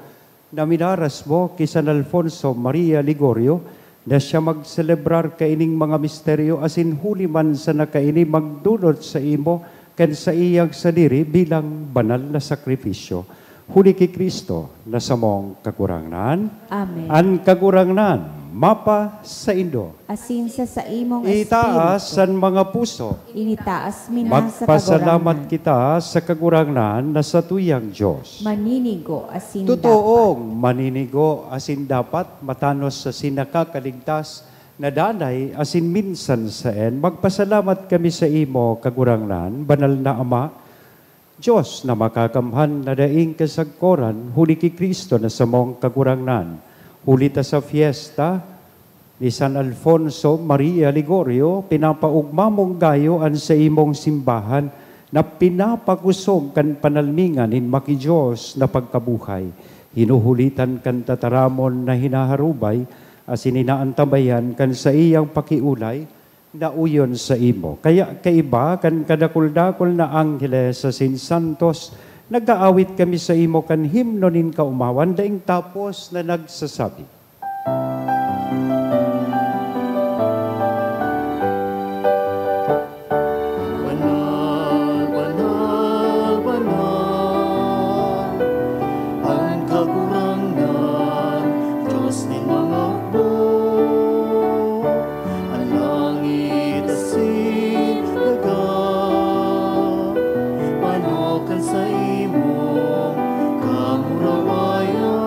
na minaras mo ki San Alfonso Maria Ligorio, na siya magselebrar kaining mga misteryo, asin huli man sana kaini magdunot saimo kan saiyang sadiri bilang banal na sakrifisyo. Huli ki Cristo na samong Kagurangnan. Amen. An Kagurangnan mapasaindo. Asin sa saimong Itaas espiritu. An mga puso. Initaas mi na sa Magpasalamat Kagurangnan. Kita sa Kagurangnan na satuyang Dios. Maninigo asin Totoong dapat. Maninigo asin dapat, matanos asin nakakaligtas, na danay asin minsan saen. Magpasalamat kami saimo, Kagurangnan, banal na Ama, Dios na makakamhan na daing kasagkoran, huli ki Cristo na samong Kagurangnan. Huli ta sa fiesta ni San Alfonso Maria Ligorio, pinapaogma mong gayo an saimong simbahan na pinapakosog kan panalmingan nin maki-Dios na pagkabuhay. Hinuhulitan kan tataramon na hinaharubay asin inaantabayan kan saiyang pakiolay, nauyon saimo. Kaya kaiba kan kadakul-dakul na angheles asin santos, nag-aawit kami saimo kan himno nin kaomawan, daing tapos na nagsasabi, "Banal, banal, banal, an Kagurangnan, Dios nin mga hukbo." An langit asin daga manok kan saimong kamurawayan.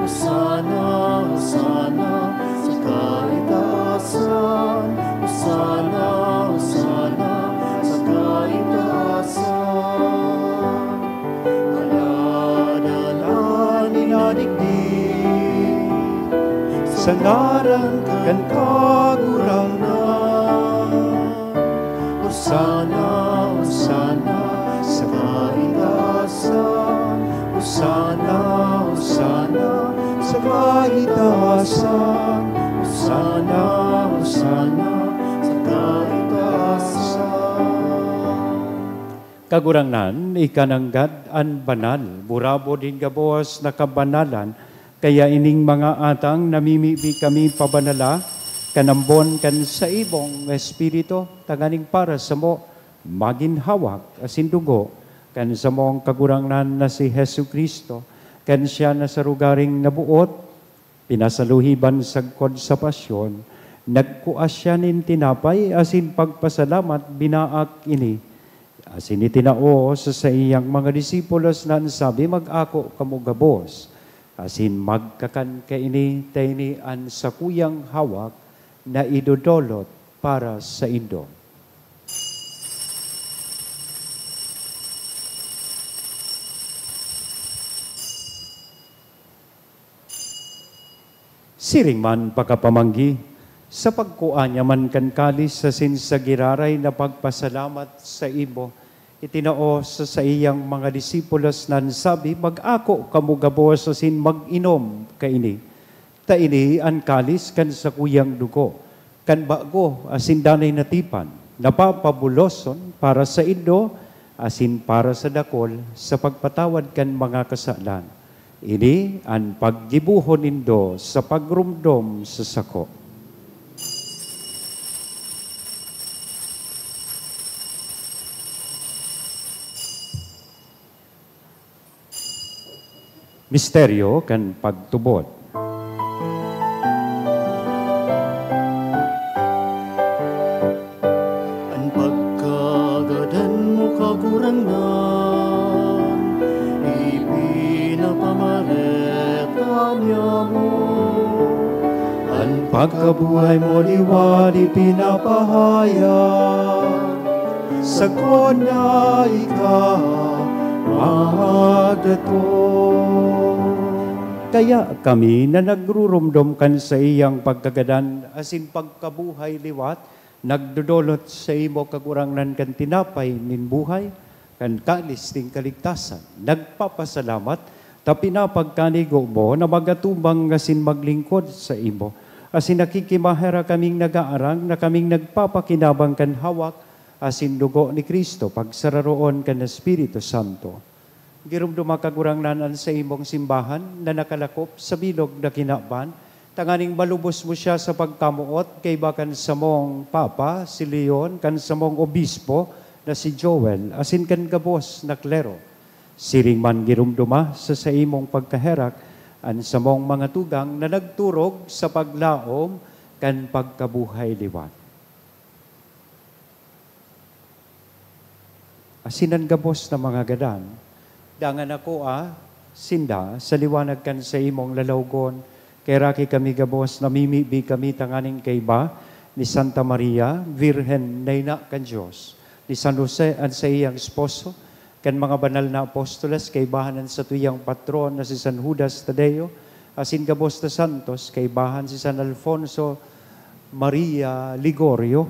Hosana, Hosana sa kaitaasan. Hosana, Hosana sa kaitaasan. Ngaladan an inadigdi sa ngaran kan Kagurangnan. Hosana, Hosana sa kaitaasan. Hosana, Hosana sa kaitaasan. Hosana, Hosana sa kaitaasan. Kagurangnan, ika nanggad an banal, burabod nin gabos na kabanalan, kaya ining mga atang namimibi kami pabanala kan ambon kan saimong Espiritu, tanganing para samo magin hawak asin dugo kan samong Kagurangnan na si Jesu-Cristo, kan siya na sa rogaring naboot, pinasaluhiban sagkod sa pasyon, nagkua siya nin tinapay asin pagpasalamat, binaak ini, asin itinao sa saiyang mga disipulos na an sabi, "Mag-ako kamo gabos, asin magkakan kaini, ta ini an sakuyang hawak na idodolot para saindo." Siring man pakapamanggi, sa pagkua niya man kan kalis asin sa giraray na pagpasalamat saimo, itinao sa saiyang mga disipulos na an sabi, "Mag-ako kamo gabos asin mag-inom kaini, ta ini an kalis kan sakuyang dugo kan bago asin danay na tipan, na papabuloson para saindo asin para sa dakul sa pagpatawad kan mga kasalan. Ini an paggibohon nindo sa pagromdom sa sako." Misteryo kan pagtubod. An pagkagadan mo, Kagurangnan, ipinapamareta niamo. An pagkabuhay mo liwat ipinapahayag, sagkod na ika Agathon. Kaya kami na nagrurumdom kan saiyang pagkagadan asin pagkabuhay liwat, nagdodolot saimo, Kagurangnan, kan tinapay nin buhay, kan kalis nin kaligtasan, nagpapasalamat ta pinapagkanigo mo na magatubang asin maglingkod saimo, asin nakikimaherak kaming nagaarang na kaming nagpapakinabang kan hawak asin dugo ni Cristo, pagsararoon kan Espiritu Santo. Giromdoma, Kagurangnan, an saimong simbahan na nakalakop sa bilog na kinaban, tanganing malubos mo siya sa pagkamoot kaiba kan samong Papa, si Leon, kan samong Obispo na si Joel, asin kan gabos na klero. Siring man, giromdoma sa saimong pagkaherak an samong mga tugang na nagturog sa paglaom kan pagkabuhay liwat. Asin an gabos na mga gadan, dangan akoa sinda sa liwanag kan saimong lalawgon. Kaheraki kami gabos, namimibi kami tanganing kaiba ni Santa Maria, Birhen na ina kan Dios, ni San Jose, an saiyang esposo, kan mga banal na apostoles, kaibahan an satuyang patron na si San Judas Tadeo, asin gabos na santos, kaibahan si San Alfonso Maria Ligorio,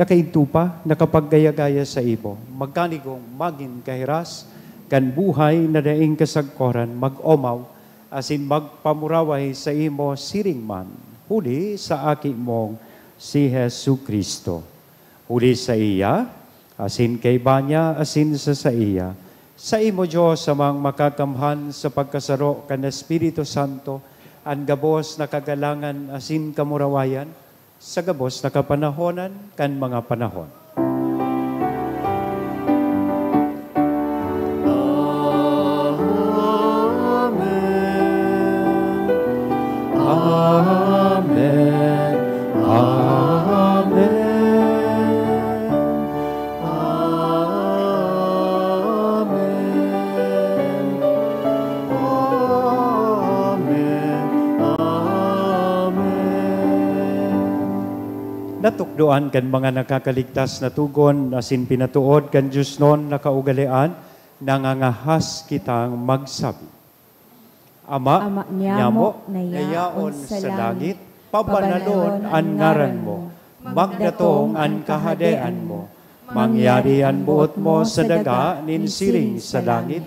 nakaidto pa, nakapaggaya-gaya saimo, magkanigong magin kahiras kan buhay na daing kasagkoran, mag-omaw asin magpamuraway saimo siring man, huli sa Aki mong si Jesu-Cristo. Huli saiya, asin kaiba niya, asin sa saiya, saimo, Dios Amang makakamhan, sa pagkasaro kan Espiritu Santo, an gabos na kagalangan asin kamurawayan, sa gabos na kapanahonan kan mga panahon. Amen. Amen. Amen. Amen. Amen. Amen. Natukdoan kan mga nakakaligtas na togon asin pinatood kan diosnon na kaugalean, nangangahas kitang magsabi, Ama, Ama niamo, niamo, na yaon sa langit, pabanalon an ngaran mo, magdatong an kahadean mo, mangyari an boot mo sa daga nin siring sa langit.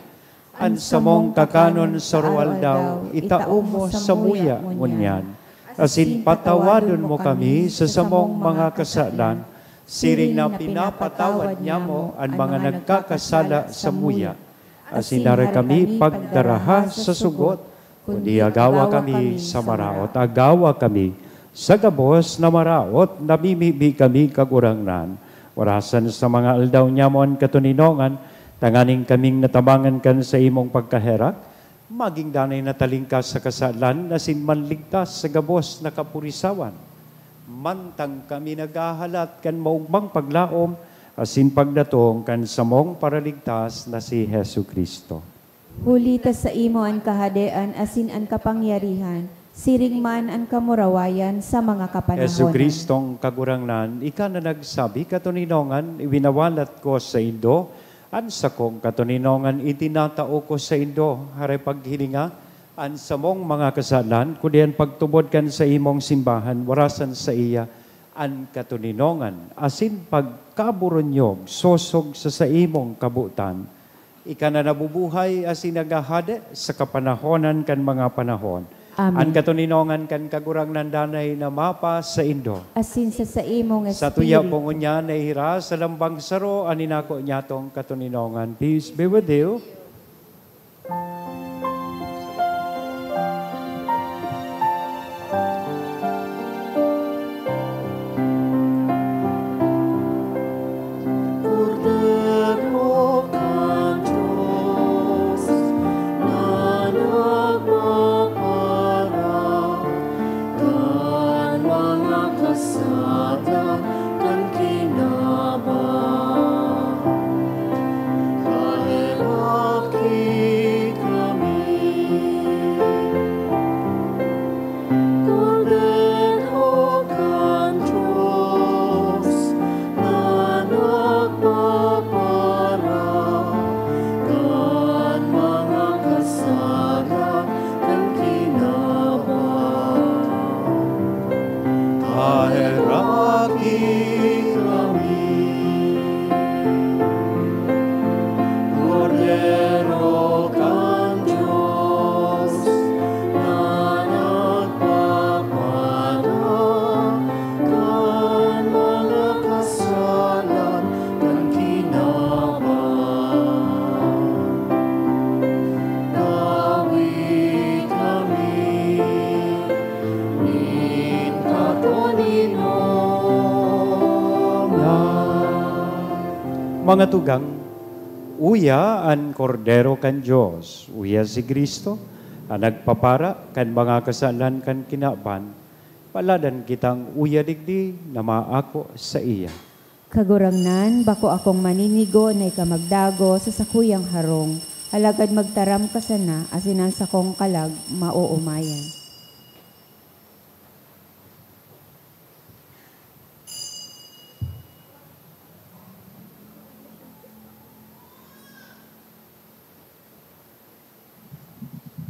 An samong kakanon sa aroaldaw, itao mo samuya ngunyan, asin patawadon mo kami sa samong mga kasalan, siring na pinapatawad niamo an mga nagkakasala samuya. Asin dai kami pagdaraha sa sugot, kundi agawa kami sa maraot. Agawa kami sa gabos na maraot, namimibi kami, Kagurangnan. Orasan sa mga aldaw niamo an katoninongan, tanganing kaming natabangan kan saimong pagkaherak, magin danay na talingkas sa kasalan, asin manligtas sa gabos na kapurisawan. Mantang kami naghahalat kan maogmang paglaom asin pagdatong kan samong Paraligtas na si Jesu-Cristo. Huli ta saimo an kahadean asin an kapangyarihan, siring man an kamurawayan sa mga kapanahonan. Jesu-Cristong Kagurangnan, ika na nagsabi, "Katoninongan, iwinawalat ko saindo, an sakong katoninongan itinatao ko saindo." Hare paghilinga an samong mga kasalan, kundi an pagtubod kan saimong simbahan, warasan saiya an katoninongan asin pagkaburunyog sosog sa saimong kabotan. Ika na nabubuhay asin naghahade sa kapanahonan kan mga panahon. Amen. An katoninongan kan Kagurangnan danay na mapasaindo. Asin sa saimong espiritu. Satuya po ngunyan nahihiras sa lambang saro an inako niyatong katoninongan. Peace be with you. Kordero kan Dios na nagpaparawat kan mga kasalan kan kinaban. Kaherak Mga tugang, uya an Kordero kan Dios, uya si Cristo, an nagpapara kan mga kasalan kan kinaban. Paladan kitang uya digdi na maako saiya. Kagurangnan, bako akong maninigo na ika magdago sa sakuyang harong, alagad magtaram ka sana asin an sakong kalag maoomayan.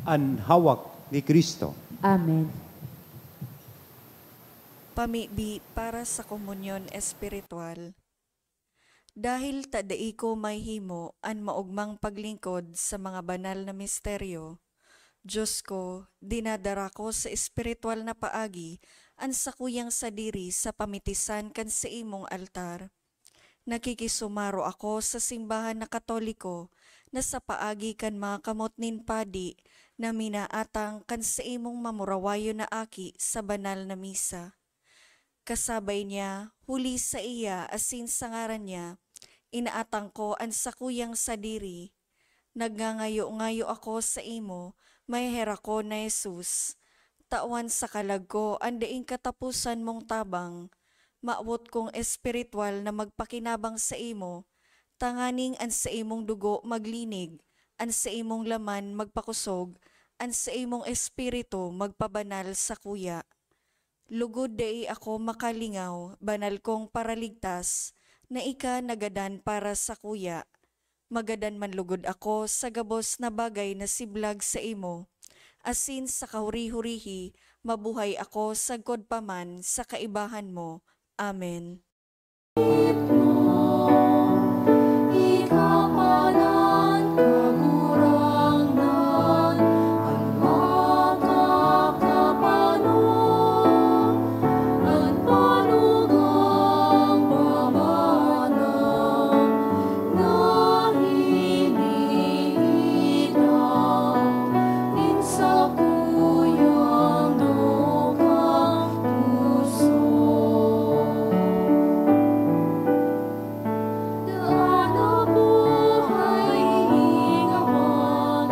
An hawak ni Cristo. Amen. Pamibi para sa komunyon espiritual. Dahil ta dai ko mahihimo an maogmang paglingkod sa mga banal na misteryo, Dios ko, dinadara ko sa espiritual na paagi an sakuyang sadiri sa pamitisan kan saimong altar. Nakikisumaro ako sa simbahan na Katoliko na sa paagi kan mga kamot nin padi na minaatang kan saimong mamurawayon na aki sa banal na misa. Kasabay niya, huli saiya asin sa ngaran niya, inaatang ko an sakuyang sadiri. Nagngangayo-ngayo ako saimo, maheherak ko na Jesus. Tawan sa kalag ko an daing kataposan mong tabang. Mawot kong espiritual na magpakinabang saimo, tanganing an saimong dugo maglinig, an saimong laman magpakosog, an saimong espiritu magpabanal sakuya. Lugod dai ako makalingaw, banal kong Paraligtas, na ika nagadan para sakuya. Magadan man lugod ako sa gabos na bagay na siblag saimo, asin sa kahuri-hurihi mabuhay ako sagkod pa man sa kaibahan mo. Amen. Ikapalan, Kagurangnan, an makakapano, an panugang pamana na hinihiling nin sakuyang dukang puso. Daan na buhay, hiling aman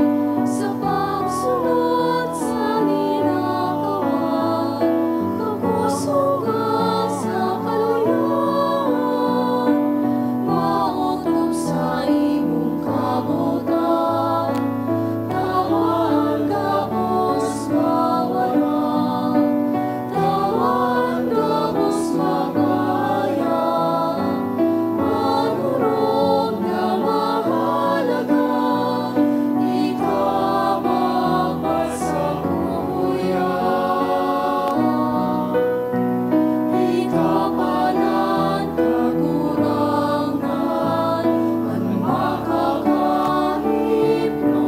sa pagsunod sa linakawan, pagkosog sa kaluyan, maotob sa imong kabotan. Tawan gabos mawara, tawan gabos magaya, manorog na mahalaga, ika magpasakuya. Ikapalan, Kagurangnan, an makakahipno.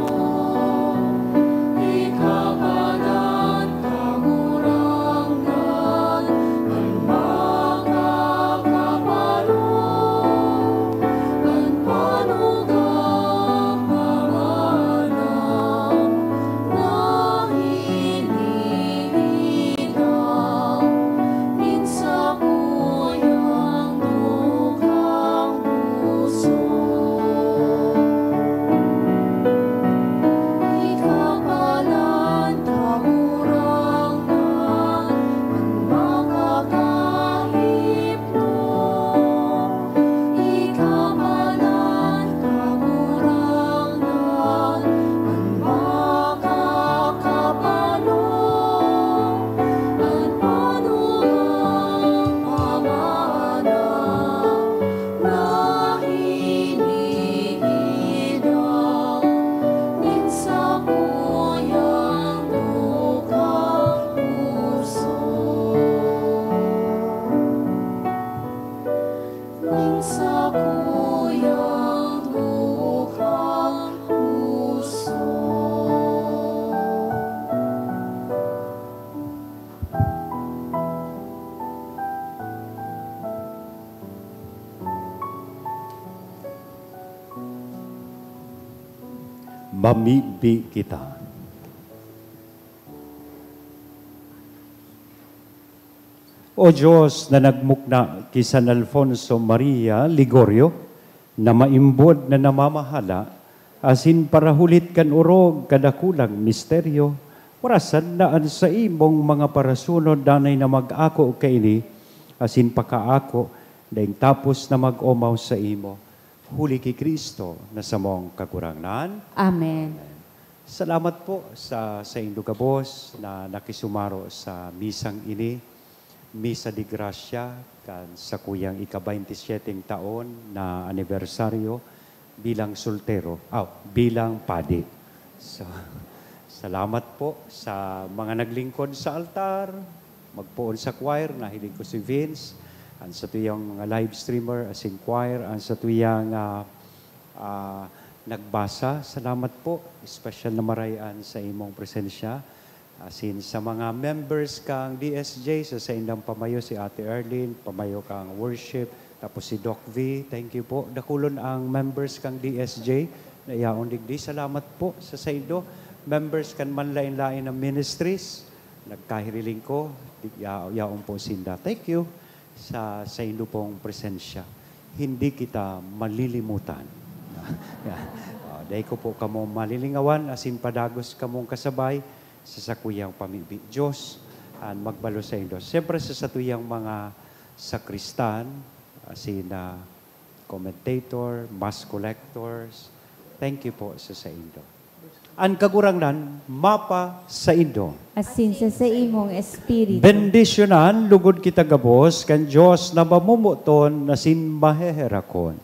Ikapalan, Kagurangnan, an makakapano, an panugang pamana na hinihiling nin sakuyang dukang puso. Ikapalan, Kagurangnan, an makakahipno. Ikapalan, Kagurangnan, an makakapano, an panugang pamana na hinihiling nin sakuyang dukang puso. Nin sakuyang dukang puso. Mamibi kita. O Dios na nagmukna ki San Alfonso Maria Ligorio, na maimbod na namamahala, asin parahulit kan orog kadakulang misteryo, warasan na an saimong mga parasunod danay na mag-ako kaini, asin pakaako, daing tapos na mag-omaw saimo, huli ki Cristo na samong Kagurangnan. Amen. Salamat po sa saindo gabos na nakisumaro sa misang ini, Misa de Gracia, kan sakuyang ika-baynte syeteng taon na anibersaryo bilang soltero, aw, bilang padi. So, salamat po sa mga naglingkod sa altar, magpoon sa choir, nahiling ko si Vince, ang satuyang mga live streamer, asin choir, ang satuyang, ah, ah, nagbasa. Salamat po. Espesyal na maray-an sa imong presensya. Asin sa mga members kang D S J, sa saindang pamayo, si Ate Arlene, pamayo kang worship, tapos si Doc V, thank you po. Dakulon ang members kang D S J na yaon digdi. Salamat po sa saindo. Members kan manlain-lain na ministries, nagkahiriling ko, di-, ya-, yaon po sinda. Thank you sa saindo pong presensya. Hindi kita malilimutan. Yan. Oh, dai ko po kamo malilingawan, asin padagos kamong kasabay sa sakuyang pamibi. Diyos an magbalo saindo. Siyempre, sa satuyang mga sakristan, asin na commentator, mass collectors, thank you po sa saindo. An Kagurangnan mapa saindo. Asin sa saimong espiritu. Bendisyonan lugod kita gabos kan Dios na mamomoton asin maheherakon,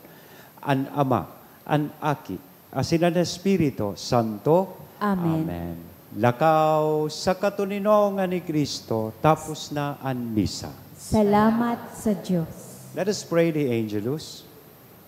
an Ama, an Aki, asin an Espiritu Santo. Amen. Amen. Lakaw sa katoninongan ni Cristo, tapos na an misa. Salamat sa Dios. Let us pray the Angelus.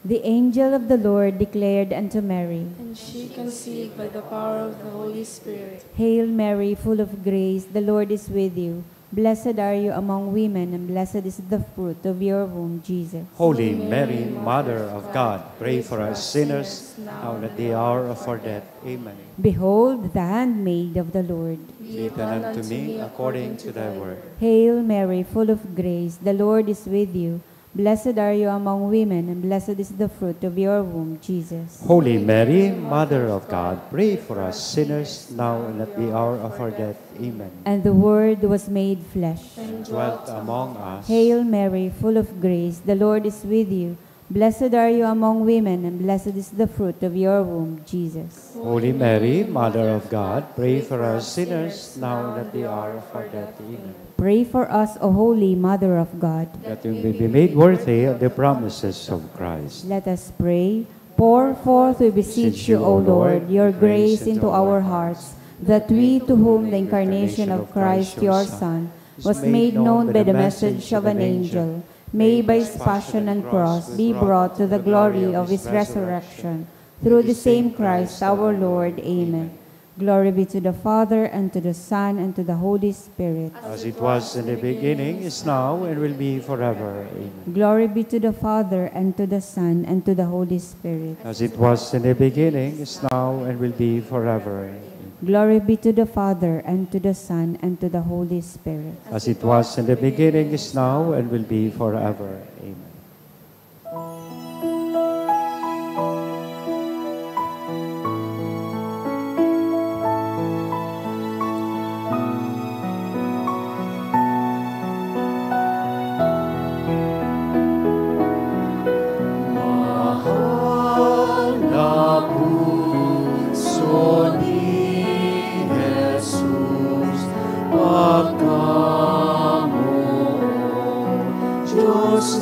The angel of the Lord declared unto Mary, And she conceived by the power of the Holy Spirit. Hail Mary, full of grace, the Lord is with you. Blessed are you among women, and blessed is the fruit of your womb, Jesus. Holy Mary, Mother of God, pray for us sinners, now and at the hour of our death. Amen. Behold the handmaid of the Lord. Be it done unto me according to thy word. Hail Mary, full of grace, the Lord is with you. Blessed are you among women, and blessed is the fruit of your womb, Jesus. Holy Mary, Mother of God, pray for us sinners, now and at the hour of our death. Amen. And the Word was made flesh. And dwelt among us. Hail Mary, full of grace, the Lord is with you. Blessed are you among women, and blessed is the fruit of your womb, Jesus. Holy Mary, Mother of God, pray for us sinners, now and at the hour of our death. Amen. Pray for us, O Holy Mother of God. That we may be made worthy of the promises of Christ. Let us pray. Pour forth, we beseech you, O Lord, your grace into our hearts, that we, to whom the incarnation of Christ, your Son, was made known by the message of an angel, may by his passion and cross be brought to the glory of his resurrection. Through the same Christ our Lord. Amen. Glory be to the Father, and to the Son, and to the Holy Spirit. As it was in the beginning, is now, and will be forever. Amen. Glory be to the Father, and to the Son, and to the Holy Spirit. As it was in the beginning, is now, and will be forever. Amen. Glory be to the Father, and to the Son, and to the Holy Spirit. As it was in the beginning, is now, and will be forever. Amen. Mahal na puso ni Jesus, pagkamoot, Diyos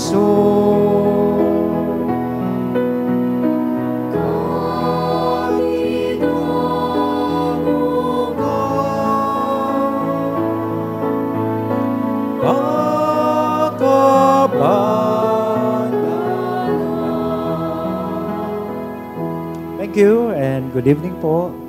So, Thank you and good evening po.